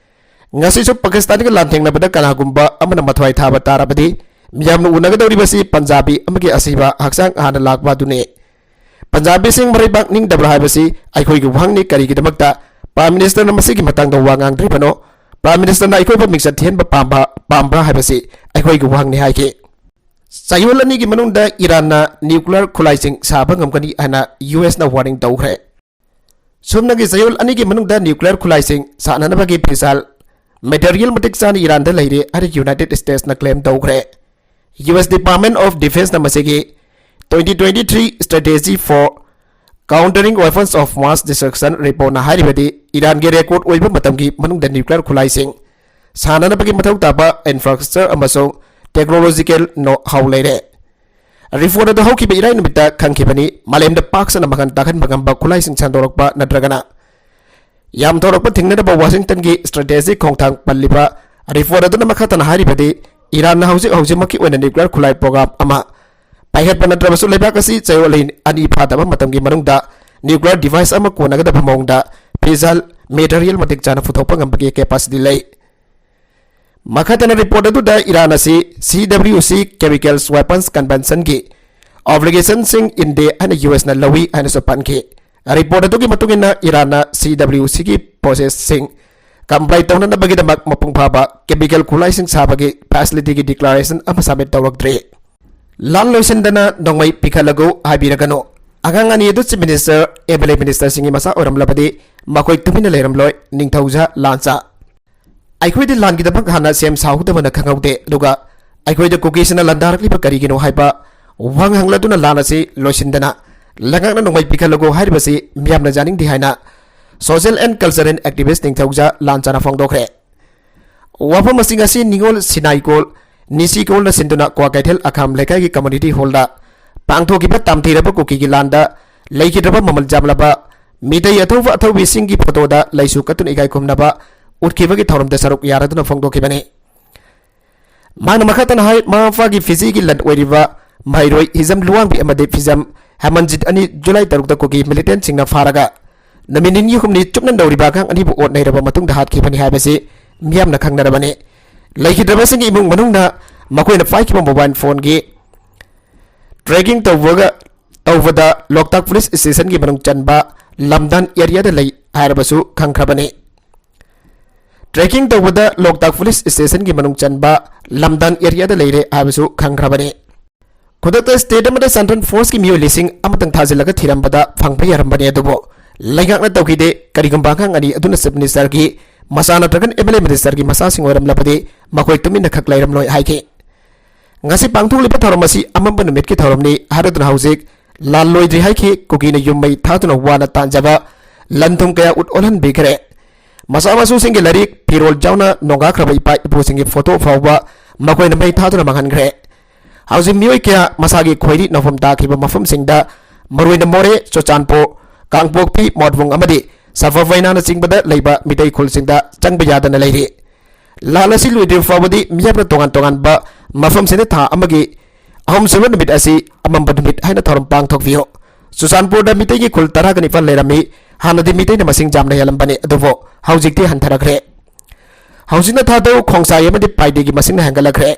ꯉꯁꯤꯁꯨ ꯄꯥꯀꯤꯁꯇꯥꯟꯒ ꯂꯥꯟꯊꯦꯡꯅꯕꯗ ꯀꯅꯥꯒꯨꯝꯕ ꯑꯃꯅ ꯃꯊ꯭ꯋꯥꯏ ꯊꯥꯕ ꯇꯥꯔꯕꯗꯤ, ꯃꯤꯌꯥꯝꯅ ꯎꯅꯒꯗꯧꯔꯤꯕꯁꯤ ꯄꯟꯖꯥꯕꯤ ꯑꯃꯒꯤ ꯑꯁꯤꯕ ꯍꯛꯆꯥꯡ ꯍꯥꯟꯅ ꯂꯥꯛꯄ ꯑꯗꯨꯅꯤ꯫ ꯄꯟꯖꯥꯕꯤꯁꯤꯡ ꯃꯔꯩꯕꯥꯛ ꯅꯤꯡꯗꯕ꯭ꯔꯥ ꯍꯥꯏꯕꯁꯤ ꯑꯩꯈꯣꯏꯒꯤ ꯋꯥꯍꯪꯅꯤ꯫ ꯀꯔꯤꯒꯤꯗꯃꯛꯇ Prime Ministerꯅ ꯃꯁꯤꯒꯤ ꯃꯇꯥꯡꯗ ꯋꯥ ꯉꯥꯡꯗ꯭ꯔꯤꯕꯅꯣ? Prime Ministerꯅ ꯑꯩꯈꯣꯏꯕꯨ ꯃꯤꯡꯆꯠ ꯊꯤꯍꯟꯕ ꯄꯥꯝꯕ, ꯄꯥꯝꯕ꯭ꯔꯥ ꯍꯥꯏꯕꯁꯤ ꯑꯩꯈꯣꯏꯒꯤ ꯋꯥꯍꯪꯅꯤ ꯍꯥꯏꯈꯤ꯫ ꯆꯌꯣꯜ ꯑꯅꯤꯒꯤ ꯃꯅꯨꯡꯗ ꯏꯔꯥꯟꯅ nuclear ꯈꯨꯠꯂꯥꯏꯁꯤꯡ ꯁꯥꯕ ꯉꯝꯒꯅꯤ ꯍꯥꯏꯅ ꯌꯨ ꯑꯦꯁꯅ warning ꯇꯧꯈ꯭ꯔꯦ꯫ ꯁꯨꯞꯅꯒꯤ ꯆꯌꯣꯜ ꯑꯅꯤꯒꯤ ꯃꯅꯨꯡꯗ nuclear ꯈꯨꯠꯂꯥꯏꯁꯤꯡ ꯁꯥꯅꯅꯕꯒꯤ ꯐꯤꯖꯥꯜ material ꯃꯇꯤꯛ ꯆꯥꯅ ꯏꯔꯥꯟꯗ ꯂꯩꯔꯦ ꯍꯥꯏꯅ ꯌꯨꯅꯥꯏꯇꯦꯗ ꯁ꯭ꯇꯦꯠꯁꯅ claim ꯇꯧꯈ꯭ꯔꯦ꯫ ꯌꯨ ꯑꯦꯁ Department of Defenceꯅ ꯃꯁꯤꯒꯤ twenty twenty-three Strategy for Countering Weapons of Mass Destruction reportꯅ ꯍꯥꯏꯔꯤꯕꯗꯤ, ꯏꯔꯥꯟꯒꯤ record ꯑꯣꯏꯕ ꯃꯇꯝꯒꯤ ꯃꯅꯨꯡꯗ nuclear ꯈꯨꯠꯂꯥꯏꯁꯤꯡ ꯁꯥꯅꯅꯕꯒꯤ ꯃꯊꯧ ꯇꯥꯕ infrastructure ꯑꯃꯁꯨꯡ technological know-how ꯂꯩꯔꯦ꯫ Report ꯑꯗꯨ ꯍꯧꯈꯤꯕ ꯏꯔꯥꯏ ꯅꯨꯃꯤꯠꯇ ꯈꯪꯈꯤꯕꯅꯤ꯫ ꯃꯥꯂꯦꯝꯗ ꯄꯥꯛ ꯁꯟꯅ ꯃꯈꯜ ꯇꯥꯛꯍꯟꯕ ꯉꯝꯕ ꯈꯨꯠꯂꯥꯏꯁꯤꯡ ꯁꯟꯗꯣꯔꯛꯄ ꯅꯠꯇ꯭ꯔꯒꯅ ꯌꯥꯝꯊꯣꯔꯛꯄ ꯊꯦꯡꯅꯅꯕ ꯋꯥꯁꯤꯡꯇꯟꯒꯤ strategic ꯈꯣꯡꯊꯥꯡ ꯄꯜꯂꯤꯕ report ꯑꯗꯨꯅ ꯃꯈꯥ ꯇꯥꯅ ꯍꯥꯏꯔꯤꯕꯗꯤ, ꯏꯔꯥꯟꯅ ꯍꯧꯖꯤꯛ ꯍꯧꯖꯤꯛꯃꯛꯀꯤ ꯑꯣꯏꯅ nuclear ꯈꯨꯠꯂꯥꯏ program ꯑꯃ ꯄꯥꯏꯈꯠꯄ ꯅꯠꯇ꯭ꯔꯕꯁꯨ, ꯂꯩꯕꯥꯛ ꯑꯁꯤ ꯆꯌꯣꯜ ꯑꯅꯤ ꯐꯥꯗꯕ ꯃꯇꯝꯒꯤ ꯃꯅꯨꯡꯗ nuclear device ꯑꯃ ꯀꯣꯟꯅꯒꯗꯕ ꯃꯑꯣꯡꯗ fissile material ꯃꯇꯤꯛ ꯆꯥꯅ ꯄꯨꯊꯣꯛꯄ ꯉꯝꯕꯒꯤ capacity ꯂꯩ꯫ ꯃꯈꯥ ꯇꯥꯅ report ꯑꯗꯨꯗ ꯏꯔꯥꯟ ꯑꯁꯤ C W C Chemical Weapons Conventionꯒꯤ obligationꯁꯤꯡ ꯏꯟꯗꯦ ꯍꯥꯏꯅ ꯌꯨ ꯑꯦꯁꯅ ꯂꯧꯏ ꯍꯥꯏꯅꯁꯨ ꯄꯟꯈꯤ꯫ Report ꯑꯗꯨꯒꯤ ꯃꯇꯨꯡ ꯏꯟꯅ, ꯏꯔꯥꯟꯅ C W Cꯒꯤ processꯁꯤꯡ comply ꯇꯧꯅꯅꯕꯒꯤꯗꯃꯛ ꯃꯄꯨꯡ ꯐꯥꯕ chemical ꯈꯨꯠꯂꯥꯏꯁꯤꯡ ꯁꯥꯕꯒꯤ facilityꯒꯤ declaration ꯑꯃ submit ꯇꯧꯔꯛꯇ꯭ꯔꯤ꯫ ꯂꯥꯟ ꯂꯣꯏꯁꯤꯟꯗꯅ ꯅꯣꯡꯃꯩ ꯄꯤꯈꯠꯂꯒꯨ ꯍꯥꯏꯕꯤꯔꯒꯅꯨ꯫ ꯑꯉꯥꯡ ꯑꯅꯤ ꯑꯗꯨ Chief Minister, M L A ministerꯁꯤꯡꯒꯤ ꯃꯆꯥ ꯑꯣꯏꯔꯝꯂꯕꯗꯤ ꯃꯈꯣꯏ ꯇꯨꯃꯤꯟꯅ ꯂꯩꯔꯝꯂꯣꯏ꯫ ꯅꯤꯡꯊꯧꯖꯥ ꯂꯥꯟꯆꯥ꯫ ꯑꯩꯈꯣꯏꯗꯤ ꯂꯥꯟꯒꯤꯗꯃꯛ ꯍꯥꯟꯅ ꯁꯦꯝ ꯁꯥꯍꯧꯗꯕꯅ ꯈꯪꯍꯧꯗꯦ, ꯑꯗꯨꯒ ꯑꯩꯈꯣꯏꯗ ꯀꯨꯀꯤꯁꯤꯡꯅ ꯂꯥꯟꯗꯥꯔꯛꯂꯤꯕ ꯀꯔꯤꯒꯤꯅꯣ ꯍꯥꯏꯕ ꯋꯥꯍꯪ ꯍꯪꯂꯗꯨꯅ ꯂꯥꯟ ꯑꯁꯤ ꯂꯣꯏꯁꯤꯟꯗꯅ ꯂꯩꯉꯥꯛꯅ ꯅꯣꯡꯃꯩ ꯄꯤꯈꯠꯂꯒꯨ ꯍꯥꯏꯔꯤꯕꯁꯤ ꯃꯤꯌꯥꯝꯅ ꯌꯥꯅꯤꯡꯗꯦ ꯍꯥꯏꯅ social and cultural activist ꯅꯤꯡꯊꯧꯖꯥ ꯂꯥꯟꯆꯥꯅ ꯐꯣꯡꯗꯣꯛꯈ꯭ꯔꯦ꯫ ꯋꯥꯐꯝ ꯑꯁꯤ ꯉꯁꯤ ꯅꯤꯉꯣꯜ ꯁꯤꯅꯥꯏꯀꯣꯜ, ꯅꯤꯁꯤꯀꯣꯜꯅ ꯁꯤꯟꯗꯨꯅ ꯀ꯭ꯋꯥꯀꯩꯊꯦꯜ ꯑꯈꯥꯝ ꯂꯩꯀꯥꯏꯒꯤ community hallꯗ ꯄꯥꯡꯊꯣꯛꯈꯤꯕ ꯇꯝꯊꯤꯔꯕ ꯀꯨꯀꯤꯒꯤ ꯂꯥꯟꯗ ꯂꯩꯈꯤꯗ꯭ꯔꯕ ꯃꯃꯜ ꯌꯥꯝꯂꯕ ꯃꯤꯇꯩ ꯑꯊꯧꯕ ꯑꯊꯧꯕꯤꯁꯤꯡꯒꯤ photoꯗ ꯂꯩꯁꯨ ꯀꯠꯇꯨꯅ ꯏꯀꯥꯏ ꯈꯨꯝꯅꯕ ꯎꯠꯈꯤꯕꯒꯤ ꯊꯧꯔꯝꯗ ꯁꯔꯨꯛ ꯌꯥꯔꯗꯨꯅ ꯐꯣꯡꯗꯣꯛꯈꯤꯕꯅꯤ꯫ ꯃꯍꯥꯛꯅ ꯃꯈꯥ ꯇꯥꯅ ꯍꯥꯏ, ꯃꯃꯥ ꯃꯄꯥꯒꯤ ꯐꯤꯖꯤꯒꯤ ꯂꯟ ꯑꯣꯏꯔꯤꯕ ꯃꯍꯩꯔꯣꯏ ꯍꯤꯖꯝ ꯂꯨꯋꯥꯡꯕꯤ ꯑꯃꯗꯤ ꯐꯤꯖꯝ ꯍꯦꯃꯟꯖꯤꯠ ꯑꯅꯤ ꯖꯨꯂꯥꯏ ꯇꯔꯨꯛꯇ ꯀꯨꯀꯤ ꯃꯤꯂꯤꯇꯦꯟꯁꯤꯡꯅ ꯐꯥꯔꯒ ꯅꯨꯃꯤꯠ ꯅꯤꯅꯤ ꯍꯨꯝꯅꯤ ꯆꯨꯞꯅ ꯅꯧꯔꯤꯕ ꯑꯉꯥꯡ ꯑꯅꯤꯕꯨ ꯑꯣꯠ ꯅꯩꯔꯕ ꯃꯇꯨꯡꯗ ꯍꯥꯠꯈꯤꯕꯅꯤ ꯍꯥꯏꯕꯁꯤ ꯃꯤꯌꯥꯝꯅ ꯈꯪꯅꯔꯕꯅꯤ꯫ ꯂꯩꯈꯤꯗ꯭ꯔꯕꯁꯤꯡꯒꯤ ꯏꯃꯨꯡ ꯃꯅꯨꯡꯅ ꯃꯈꯣꯏꯅ ꯄꯥꯏꯈꯤꯕ ꯃꯣꯕꯥꯏꯜ ꯐꯣꯟꯒꯤ ꯇ꯭ꯔꯦꯀꯤꯡ ꯇꯧꯕꯒ ꯇꯧꯕꯗ ꯂꯣꯛꯇꯥꯛ ꯄꯨꯂꯤꯁ ꯁ꯭ꯇꯦꯁꯟꯒꯤ ꯃꯅꯨꯡ ꯆꯟꯕ ꯂꯝꯗꯥꯟ ꯑꯦꯔꯤꯌꯥꯗ ꯂꯩ ꯍꯥꯏꯔꯕꯁꯨ ꯈꯪꯈ꯭ꯔꯕꯅꯤ꯫ ꯇ꯭ꯔꯦꯀꯤꯡ ꯇꯧꯕꯗ ꯂꯣꯛꯇꯥꯛ ꯄꯨꯂꯤꯁ ꯁ꯭ꯇꯦꯁꯟꯒꯤ ꯃꯅꯨꯡ ꯆꯟꯕ ꯂꯝꯗꯥꯟ ꯑꯦꯔꯤꯌꯥꯗ ꯂꯩꯔꯦ ꯍꯥꯏꯕꯁꯨ ꯈꯪꯈ꯭ꯔꯕꯅꯤ꯫ ꯈꯨꯗꯛꯇ ꯁ꯭ꯇꯦꯠ ꯑꯃꯗ ꯁꯦꯟꯇ꯭ꯔꯦꯜ ꯐꯣꯔꯁꯀꯤ ꯃꯤꯑꯣꯏ ꯂꯤꯁꯤꯡ ꯑꯃꯇꯪ ꯊꯥꯖꯤꯜꯂꯒ ꯊꯤꯔꯝꯕꯗ ꯐꯪꯕ ꯌꯥꯔꯝꯕꯅꯤ, ꯑꯗꯨꯕꯨ ꯂꯩꯉꯥꯛꯅ ꯇꯧꯈꯤꯗꯦ꯫ ꯀꯔꯤꯒꯨꯝꯕ ꯑꯉꯥꯡ ꯑꯅꯤ ꯑꯗꯨꯅ ꯆꯤꯐ ꯃꯤꯅꯤꯁꯇꯔꯒꯤ ꯃꯆꯥ ꯅꯠꯇ꯭ꯔꯒꯅ ꯑꯦꯝ ꯑꯦꯜ ꯑꯦ ꯃꯤꯅꯤꯁꯇꯔꯒꯤ ꯃꯆꯥꯁꯤꯡ ꯑꯣꯏꯔꯝꯂꯕꯗꯤ ꯃꯈꯣꯏ ꯇꯨꯃꯤꯟꯅ ꯈꯛ ꯂꯩꯔꯝꯂꯣꯏ ꯍꯥꯏꯈꯤ꯫ ꯉꯁꯤ ꯄꯥꯡꯊꯣꯛꯂꯤꯕ ꯊꯧꯔꯝ ꯑꯁꯤ ꯑꯃꯝꯕ ꯅꯨꯃꯤꯠꯀꯤ ꯊꯧꯔꯝꯅꯤ ꯍꯥꯏꯔꯗꯨꯅ ꯍꯧꯖꯤꯛ ꯂꯥꯟ ꯂꯣꯏꯗ꯭ꯔꯤ ꯍꯥꯏꯈꯤ꯫ ꯀꯨꯀꯤꯅ ꯌꯨꯝ ꯃꯩ ꯊꯥꯗꯨꯅ ꯋꯥꯅ ꯇꯥꯟꯖꯕ ꯂꯟ ꯊꯨꯝ ꯀꯌꯥ ꯎꯠ ꯑꯣꯜꯍꯟꯕꯤꯈ꯭ꯔꯦ꯫ ꯃꯆꯥ ꯃꯁꯨꯁꯤꯡꯒꯤ ꯂꯥꯏꯔꯤꯛ, ꯐꯤꯔꯣꯜ ꯌꯥꯎꯅ ꯅꯣꯡꯒꯥꯈ꯭ꯔꯕ ꯏꯄꯥ ꯏꯄꯨꯁꯤꯡꯒꯤ ꯐꯣꯇꯣ ꯐꯥꯎꯕ ꯃꯈꯣꯏꯅ ꯃꯩ ꯊꯥꯗꯨꯅ ꯃꯥꯡꯍꯟꯈ꯭ꯔꯦ꯫ ꯍꯧꯖꯤꯛ ꯃꯤꯑꯣꯏ ꯀꯌꯥ ꯃꯁꯥꯒꯤ ꯈꯣꯏꯔꯤ ꯅꯧꯐꯝ ꯇꯥꯈꯤꯕ ꯃꯐꯝꯁꯤꯡꯗ, ꯃꯔꯨꯑꯣꯏꯅ ꯃꯣꯔꯦ, ꯆꯨꯔꯆꯥꯟꯄꯨꯔ, ꯀꯥꯡꯄꯣꯛꯄꯤ, ꯃꯣꯠꯕꯨꯡ ꯑꯃꯗꯤ ꯁꯐꯔ ꯋꯥꯏꯅꯥꯅꯆꯤꯡꯕꯗ ꯂꯩꯕ ꯃꯤꯇꯩ ꯈꯨꯜꯁꯤꯡꯗ ꯆꯪꯕ ꯌꯥꯗꯅ ꯂꯩꯔꯤ꯫ ꯂꯥꯟ ꯑꯁꯤ ꯂꯣꯏꯗ꯭ꯔꯤꯕ ꯐꯥꯎꯕꯗꯤ ꯃꯤꯌꯥꯝꯅ ꯇꯣꯉꯥꯟ ꯇꯣꯉꯥꯟꯕ ꯃꯐꯝꯁꯤꯡꯗ ꯊꯥ ꯑꯃꯒꯤ ꯑꯍꯨꯝꯁꯨꯕ ꯅꯨꯃꯤꯠ ꯑꯁꯤ ꯑꯃꯝꯕ ꯅꯨꯃꯤꯠ ꯍꯥꯏꯅ ꯊꯧꯔꯝ ꯄꯥꯡꯊꯣꯛꯄꯤꯌꯨ꯫ ꯆꯨꯔꯆꯥꯟꯄꯨꯔꯗ ꯃꯤꯇꯩꯒꯤ ꯈꯨꯜ ꯇꯔꯥꯒ ꯅꯤꯄꯥꯜ ꯂꯩꯔꯝꯃꯤ꯫ ꯍꯥꯟꯅꯗꯤ ꯃꯤꯇꯩꯅ ꯃꯁꯤꯡ ꯌꯥꯝꯅ ꯍꯦꯜꯂꯝꯕꯅꯤ, ꯑꯗꯨꯕꯨ ꯍꯧꯖꯤꯛꯇꯤ ꯍꯟꯊꯔꯛꯈ꯭ꯔꯦ꯫ ꯍꯧꯖꯤꯛꯅ ꯊꯥꯗꯧ, ꯈꯣꯡꯁꯥꯏ ꯑꯃꯗꯤ ꯄꯥꯏꯗꯦꯒꯤ ꯃꯁꯤꯡꯅ ꯍꯦꯟꯒꯠꯂꯛꯈ꯭ꯔꯦ꯫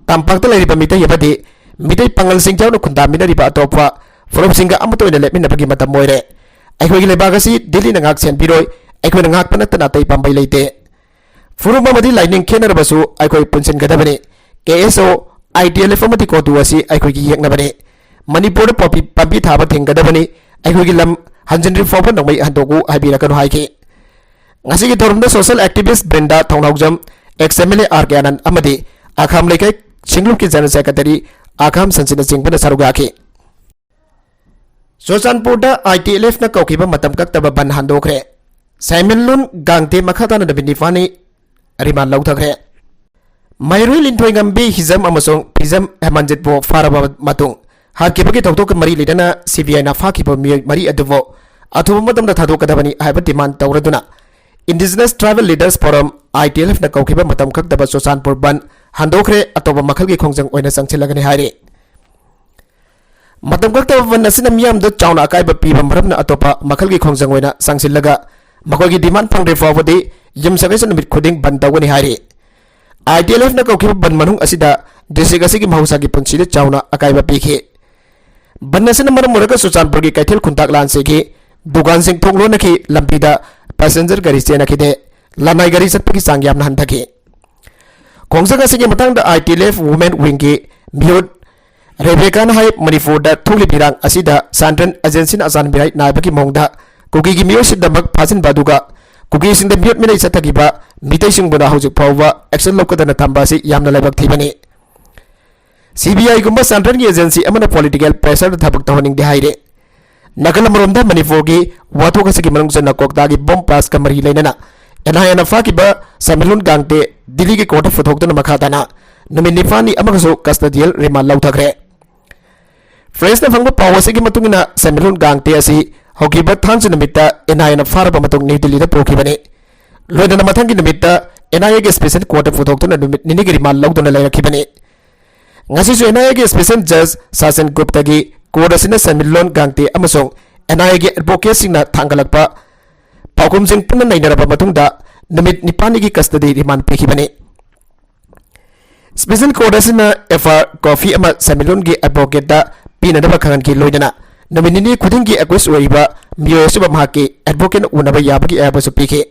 ꯇꯝꯄꯥꯛꯇ ꯂꯩꯔꯤꯕ ꯃꯤꯇꯩ ꯑꯃꯗꯤ ꯃꯤꯇꯩ ꯄꯥꯉꯜꯁꯤꯡ ꯌꯥꯎꯅ ꯈꯨꯟꯗꯥꯃꯤꯟꯅꯔꯤꯕ ꯑꯇꯣꯞꯄ ꯐꯨꯔꯨꯞꯁꯤꯡꯒ ꯑꯃꯠꯇ ꯑꯣꯏꯅ ꯂꯦꯞꯃꯤꯟꯅꯕꯒꯤ ꯃꯇꯝ ꯑꯣꯏꯔꯦ꯫ ꯑꯩꯈꯣꯏꯒꯤ ꯂꯩꯕꯥꯛ ꯑꯁꯤ ꯗꯤꯜꯂꯤꯅ ꯉꯥꯛ ꯁꯦꯟꯕꯤꯔꯣꯏ꯫ ꯑꯩꯈꯣꯏꯅ ꯉꯥꯛꯄ ꯅꯠꯇꯅ ꯑꯇꯩ ꯄꯥꯝꯕꯩ ꯂꯩꯇꯦ꯫ ꯐꯨꯔꯨꯞ ꯑꯃꯗꯤ ꯂꯥꯏꯅꯤꯡ ꯈꯦꯠꯅꯔꯕꯁꯨ ꯑꯩꯈꯣꯏ ꯄꯨꯟꯁꯤꯟꯒꯗꯕꯅꯤ꯫ ꯀꯦ ꯑꯦꯁ ꯑꯣ, ꯑꯥꯏ ꯇꯤ ꯑꯦꯜ ꯑꯦꯐ ꯑꯃꯗꯤ ꯀꯣꯇꯨ ꯑꯁꯤ ꯑꯩꯈꯣꯏꯒꯤ ꯌꯦꯛꯅꯕꯅꯤ꯫ ꯃꯅꯤꯄꯨꯔꯗ ꯄꯣꯄꯤ ꯄꯥꯝꯕꯤ ꯊꯥꯕ ꯊꯤꯡꯒꯗꯕꯅꯤ꯫ ꯑꯩꯈꯣꯏꯒꯤ ꯂꯝ ꯍꯟꯖꯤꯟꯗ꯭ꯔꯤ ꯐꯥꯎꯕ ꯅꯣꯡꯃꯩ ꯍꯟꯗꯣꯛꯎ ꯍꯥꯏꯕꯤꯔꯛꯀꯅꯨ ꯍꯥꯏꯈꯤ꯫ ꯉꯁꯤꯒꯤ ꯊꯧꯔꯝꯗ social activist Brinda Thounaojam, ex M L A R K Anan ꯑꯃꯗꯤ ꯑꯈꯥꯝ ꯂꯩꯀꯥꯏ ꯁꯤꯡꯂꯨꯞꯀꯤ ꯖꯦꯅꯔꯦꯜ ꯁꯦꯀ꯭ꯔꯦꯇꯔꯤ ꯑꯈꯥꯝ ꯁꯟꯁꯤꯠꯅꯆꯤꯡꯕꯅ ꯁꯔꯨꯛ ꯌꯥꯈꯤ꯫ ꯆꯨꯔꯆꯥꯟꯄꯨꯔꯗ ꯑꯥꯏ ꯇꯤ ꯑꯦꯜ ꯑꯦꯐꯅ ꯀꯧꯈꯤꯕ ꯃꯇꯝ ꯀꯛꯇꯕ ꯕꯟ ꯍꯟꯗꯣꯛꯈ꯭ꯔꯦ꯫ ꯁꯥꯏꯃꯟꯂꯨꯟ ꯒꯥꯡꯇꯦ ꯃꯈꯥ ꯇꯥꯅ ꯅꯨꯃꯤꯠ ꯅꯤꯄꯥꯜꯅꯤ ꯔꯤꯃꯥꯟ ꯂꯧꯊꯈ꯭ꯔꯦ꯫ ꯃꯍꯩꯔꯣꯏ ꯂꯤꯟꯊꯣꯏꯉꯝꯕꯤ ꯍꯤꯖꯝ ꯑꯃꯁꯨꯡ ꯐꯤꯖꯝ ꯍꯦꯃꯟꯖꯤꯠꯄꯨ ꯐꯥꯔꯕ ꯃꯇꯨꯡ ꯍꯥꯠꯈꯤꯕꯒꯤ ꯊꯧꯗꯣꯛꯀ ꯃꯔꯤ ꯂꯩꯅꯅ ꯁꯤ ꯕꯤ ꯑꯥꯏꯅ ꯐꯥꯈꯤꯕ ꯃꯤꯑꯣꯏ ꯃꯔꯤ ꯑꯗꯨꯕꯨ ꯑꯊꯨꯕ ꯃꯇꯝꯗ ꯊꯥꯗꯣꯛꯀꯗꯕꯅꯤ ꯍꯥꯏꯕ ꯗꯤꯃꯥꯟ ꯇꯧꯔꯗꯨꯅ Indigenous Tribal Leaders Forum, ꯑꯥꯏ ꯇꯤ ꯑꯦꯜ ꯑꯦꯐꯅ ꯀꯧꯈꯤꯕ ꯃꯇꯝ ꯀꯛꯇꯕ ꯆꯨꯔꯆꯥꯟꯄꯨꯔ ꯕꯟ ꯍꯟꯗꯣꯛꯈ꯭ꯔꯦ꯫ ꯑꯇꯣꯞꯄ ꯃꯈꯜꯒꯤ ꯈꯣꯡꯖꯪ ꯑꯣꯏꯅ ꯆꯪꯁꯤꯜꯂꯒꯅꯤ ꯍꯥꯏꯔꯤ꯫ ꯃꯇꯝ ꯀꯛꯇꯕ ꯕꯟ ꯑꯁꯤꯅ ꯃꯤꯌꯥꯝꯗ ꯆꯥꯎꯅ ꯑꯀꯥꯏꯕ ꯄꯤꯕ ꯃꯔꯝꯅ ꯑꯇꯣꯞꯄ ꯃꯈꯜꯒꯤ ꯈꯣꯡꯖꯪ ꯑꯣꯏꯅ ꯆꯪꯁꯤꯜꯂꯒ ꯃꯈꯣꯏꯒꯤ ꯗꯤꯃꯥꯟ ꯐꯪꯗ꯭ꯔꯤ ꯐꯥꯎꯕꯗꯤ ꯌꯨꯝꯁꯀꯩꯁ ꯅꯨꯃꯤꯠ ꯈꯨꯗꯤꯡ ꯕꯟ ꯇꯧꯒꯅꯤ ꯍꯥꯏꯔꯤ꯫ ꯑꯥꯏ ꯇꯤ ꯑꯦꯜ ꯑꯦꯐꯅ ꯀꯧꯈꯤꯕ ꯕꯟ ꯃꯅꯨꯡ ꯑꯁꯤꯗ ꯗꯤꯁꯇ꯭ꯔꯤꯛ ꯑꯁꯤꯒꯤ ꯃꯍꯧꯁꯥꯒꯤ ꯄꯨꯟꯁꯤꯗ ꯆꯥꯎꯅ ꯑꯀꯥꯏꯕ ꯄꯤꯈꯤ꯫ ꯕꯟ ꯑꯁꯤꯅ ꯃꯔꯝ ꯑꯣꯏꯔꯒ ꯆꯨꯔꯆꯥꯟꯄꯨꯔꯒꯤ ꯀꯩꯊꯦꯜ ꯈꯨꯟꯇꯥꯛ ꯂꯥꯟꯁꯤꯒꯤ ꯗꯨꯀꯥꯟꯁꯤꯡ ꯊꯣꯡ ꯂꯣꯟꯅꯈꯤ, ꯂꯝꯕꯤꯗ ꯄꯦꯁꯦꯟꯖꯔ ꯒꯥꯔꯤ ꯆꯦꯟꯅꯈꯤꯗꯦ, ꯂꯅꯥꯏ ꯒꯥꯔꯤ ꯆꯠꯄꯒꯤ ꯆꯥꯡ ꯌꯥꯝꯅ ꯍꯟꯊꯈꯤ꯫ ꯈꯣꯡꯖꯪ ꯑꯁꯤꯒꯤ ꯃꯇꯥꯡꯗ ꯑꯥꯏ ꯇꯤ ꯑꯦꯜ ꯑꯦꯐ ꯋꯨꯃꯦꯟ ꯋꯤꯡꯒꯤ ꯃꯤꯍꯨꯠ ꯔꯦꯕꯦꯀꯥꯅ ꯍꯥꯏ, ꯃꯅꯤꯄꯨꯔꯗ ꯊꯣꯛꯂꯤꯕ ꯏꯔꯥꯡ ꯑꯁꯤꯗ ꯁꯦꯟꯇ꯭ꯔꯦꯜ ꯑꯦꯖꯦꯟꯁꯤꯅ ꯑꯆꯥꯟ ꯃꯤꯔꯥꯏ ꯅꯥꯏꯕꯒꯤ ꯃꯑꯣꯡꯗ ꯀꯨꯀꯤꯒꯤ ꯃꯤꯑꯣꯏꯁꯤꯡꯗꯃꯛ ꯐꯥꯖꯤꯟꯕ ꯑꯗꯨꯒ ꯀꯨꯀꯤꯁꯤꯡꯗ ꯃꯤꯑꯣꯠ ꯃꯤꯅꯩ ꯆꯠꯊꯈꯤꯕ ꯃꯤꯇꯩꯁꯤꯡꯕꯨꯅ ꯍꯧꯖꯤꯛ ꯐꯥꯎꯕ ꯑꯦꯛꯁꯟ ꯂꯧꯀꯗꯅ ꯊꯝꯕ ꯑꯁꯤ ꯌꯥꯝꯅ ꯂꯥꯏꯕꯛ ꯊꯤꯕꯅꯤ꯫ ꯁꯤ ꯕꯤ ꯑꯥꯏꯒꯨꯝꯕ ꯁꯦꯟꯇ꯭ꯔꯦꯜꯒꯤ ꯑꯦꯖꯦꯟꯁꯤ ꯑꯃꯅ ꯄꯣꯂꯤꯇꯤꯀꯦꯜ ꯄ꯭ꯔꯦꯁꯔꯗ ꯊꯕꯛ ꯇꯧꯍꯟꯅꯤꯡꯗꯦ ꯍꯥꯏꯔꯦ꯫ ꯅꯥꯀꯜ ꯑꯃꯔꯣꯝꯗ ꯃꯅꯤꯄꯨꯔꯒꯤ ꯋꯥꯊꯣꯛ ꯑꯁꯤꯒꯤ ꯃꯅꯨꯡ ꯆꯟꯅ ꯀꯣꯛꯇꯥꯒꯤ ꯕꯣꯝ ꯕ꯭ꯂꯥꯁꯀ ꯃꯔꯤ ꯂꯩꯅꯅ ꯑꯦꯟ ꯑꯥꯏ ꯑꯦꯅ ꯐꯥꯈꯤꯕ ꯁꯦꯟꯃꯤꯠꯂꯣꯟ ꯒꯥꯡꯇꯦ ꯗꯤꯜꯂꯤꯒꯤ ꯀꯣꯔꯠꯇ ꯄꯨꯊꯣꯛꯇꯨꯅ ꯃꯈꯥ ꯇꯥꯅ ꯅꯨꯃꯤꯠ ꯅꯤꯄꯥꯜꯅꯤ ꯑꯃꯒꯁꯨ ꯀꯁꯇꯗꯤꯌꯦꯜ ꯔꯤꯃꯥꯟ ꯂꯧꯊꯈ꯭ꯔꯦ꯫ ꯄ꯭ꯔꯦꯁꯅ ꯐꯪꯕ ꯄꯥꯎ ꯑꯁꯤꯒꯤ ꯃꯇꯨꯡ ꯏꯟꯅ ꯁꯦꯟꯃꯤꯠꯂꯣꯟ ꯒꯥꯡꯇꯦ ꯑꯁꯤ ꯍꯧꯈꯤꯕ ꯊꯥꯡꯖ ꯅꯨꯃꯤꯠꯇ ꯑꯦꯟ ꯑꯥꯏ ꯑꯦꯅ ꯐꯥꯔꯕ ꯃꯇꯨꯡ ꯅ꯭ꯌꯨ ꯗꯤꯜꯂꯤꯗ ꯄꯨꯈꯤꯕꯅꯤ꯫ ꯂꯣꯏꯅꯅ ꯃꯊꯪꯒꯤ ꯅꯨꯃꯤꯠꯇ ꯑꯦꯟ ꯑꯥꯏ ꯑꯦꯒꯤ ꯁ꯭ꯄꯦꯁꯦꯜ ꯀꯣꯔꯠꯇ ꯄꯨꯊꯣꯛꯇꯨꯅ ꯅꯨꯃꯤꯠ ꯅꯤꯅꯤꯒꯤ ꯔꯤꯃꯥꯟ ꯂꯧꯗꯨꯅ ꯂꯩꯔꯛꯈꯤꯕꯅꯤ꯫ ꯉꯁꯤꯁꯨ ꯑꯦꯟ ꯑꯥꯏ ꯑꯦꯒꯤ ꯁ꯭ꯄꯦꯁꯦꯜ ꯖꯖ ꯁꯥꯁꯟ ꯒꯨꯞꯇꯒꯤ ꯀꯣꯔꯠ ꯑꯁꯤꯅ ꯁꯦꯟꯃꯤꯠꯂꯣꯟ ꯒꯥꯡꯇꯦ ꯑꯃꯁꯨꯡ ꯑꯦꯟ ꯑꯥꯏ ꯑꯦꯒꯤ ꯑꯦꯗꯚꯣꯀꯦꯠꯁꯤꯡꯅ ꯊꯥꯡꯒꯠꯂꯛꯄ ꯄꯥꯎꯈꯨꯝꯁꯤꯡ ꯄꯨꯟꯅ ꯅꯩꯅꯔꯕ ꯃꯇꯨꯡꯗ ꯅꯨꯃꯤꯠ ꯅꯤꯄꯥꯜꯅꯤꯒꯤ ꯀꯁꯇꯗꯤ ꯔꯤꯃꯥꯟ ꯄꯤꯈꯤꯕꯅꯤ꯫ ꯁ꯭ꯄꯦꯁꯦꯜ ꯀꯣꯔꯠ ꯑꯁꯤꯅ ꯑꯦꯐ ꯑꯥꯏ ꯑꯥꯔ ꯀꯣꯄꯤ ꯑꯃ ꯁꯦꯟꯃꯤꯠꯂꯣꯟꯒꯤ ꯑꯦꯗꯚꯣꯀꯦꯠꯇ ꯄꯤꯅꯅꯕ ꯈꯪꯍꯟꯈꯤ, ꯂꯣꯏꯅꯅ ꯅꯨꯃꯤꯠ ꯅꯤꯅꯤ ꯈꯨꯗꯤꯡꯒꯤ ꯑꯦꯀ꯭ꯌꯨꯁ ꯑꯣꯏꯔꯤꯕ ꯃꯤꯑꯣꯏ ꯑꯁꯤꯕꯨ ꯃꯍꯥꯛꯀꯤ ꯑꯦꯗꯚꯣꯀꯦꯠꯅ ꯎꯅꯕ ꯌꯥꯕꯒꯤ ꯑꯌꯥꯕꯁꯨ ꯄꯤꯈꯤ꯫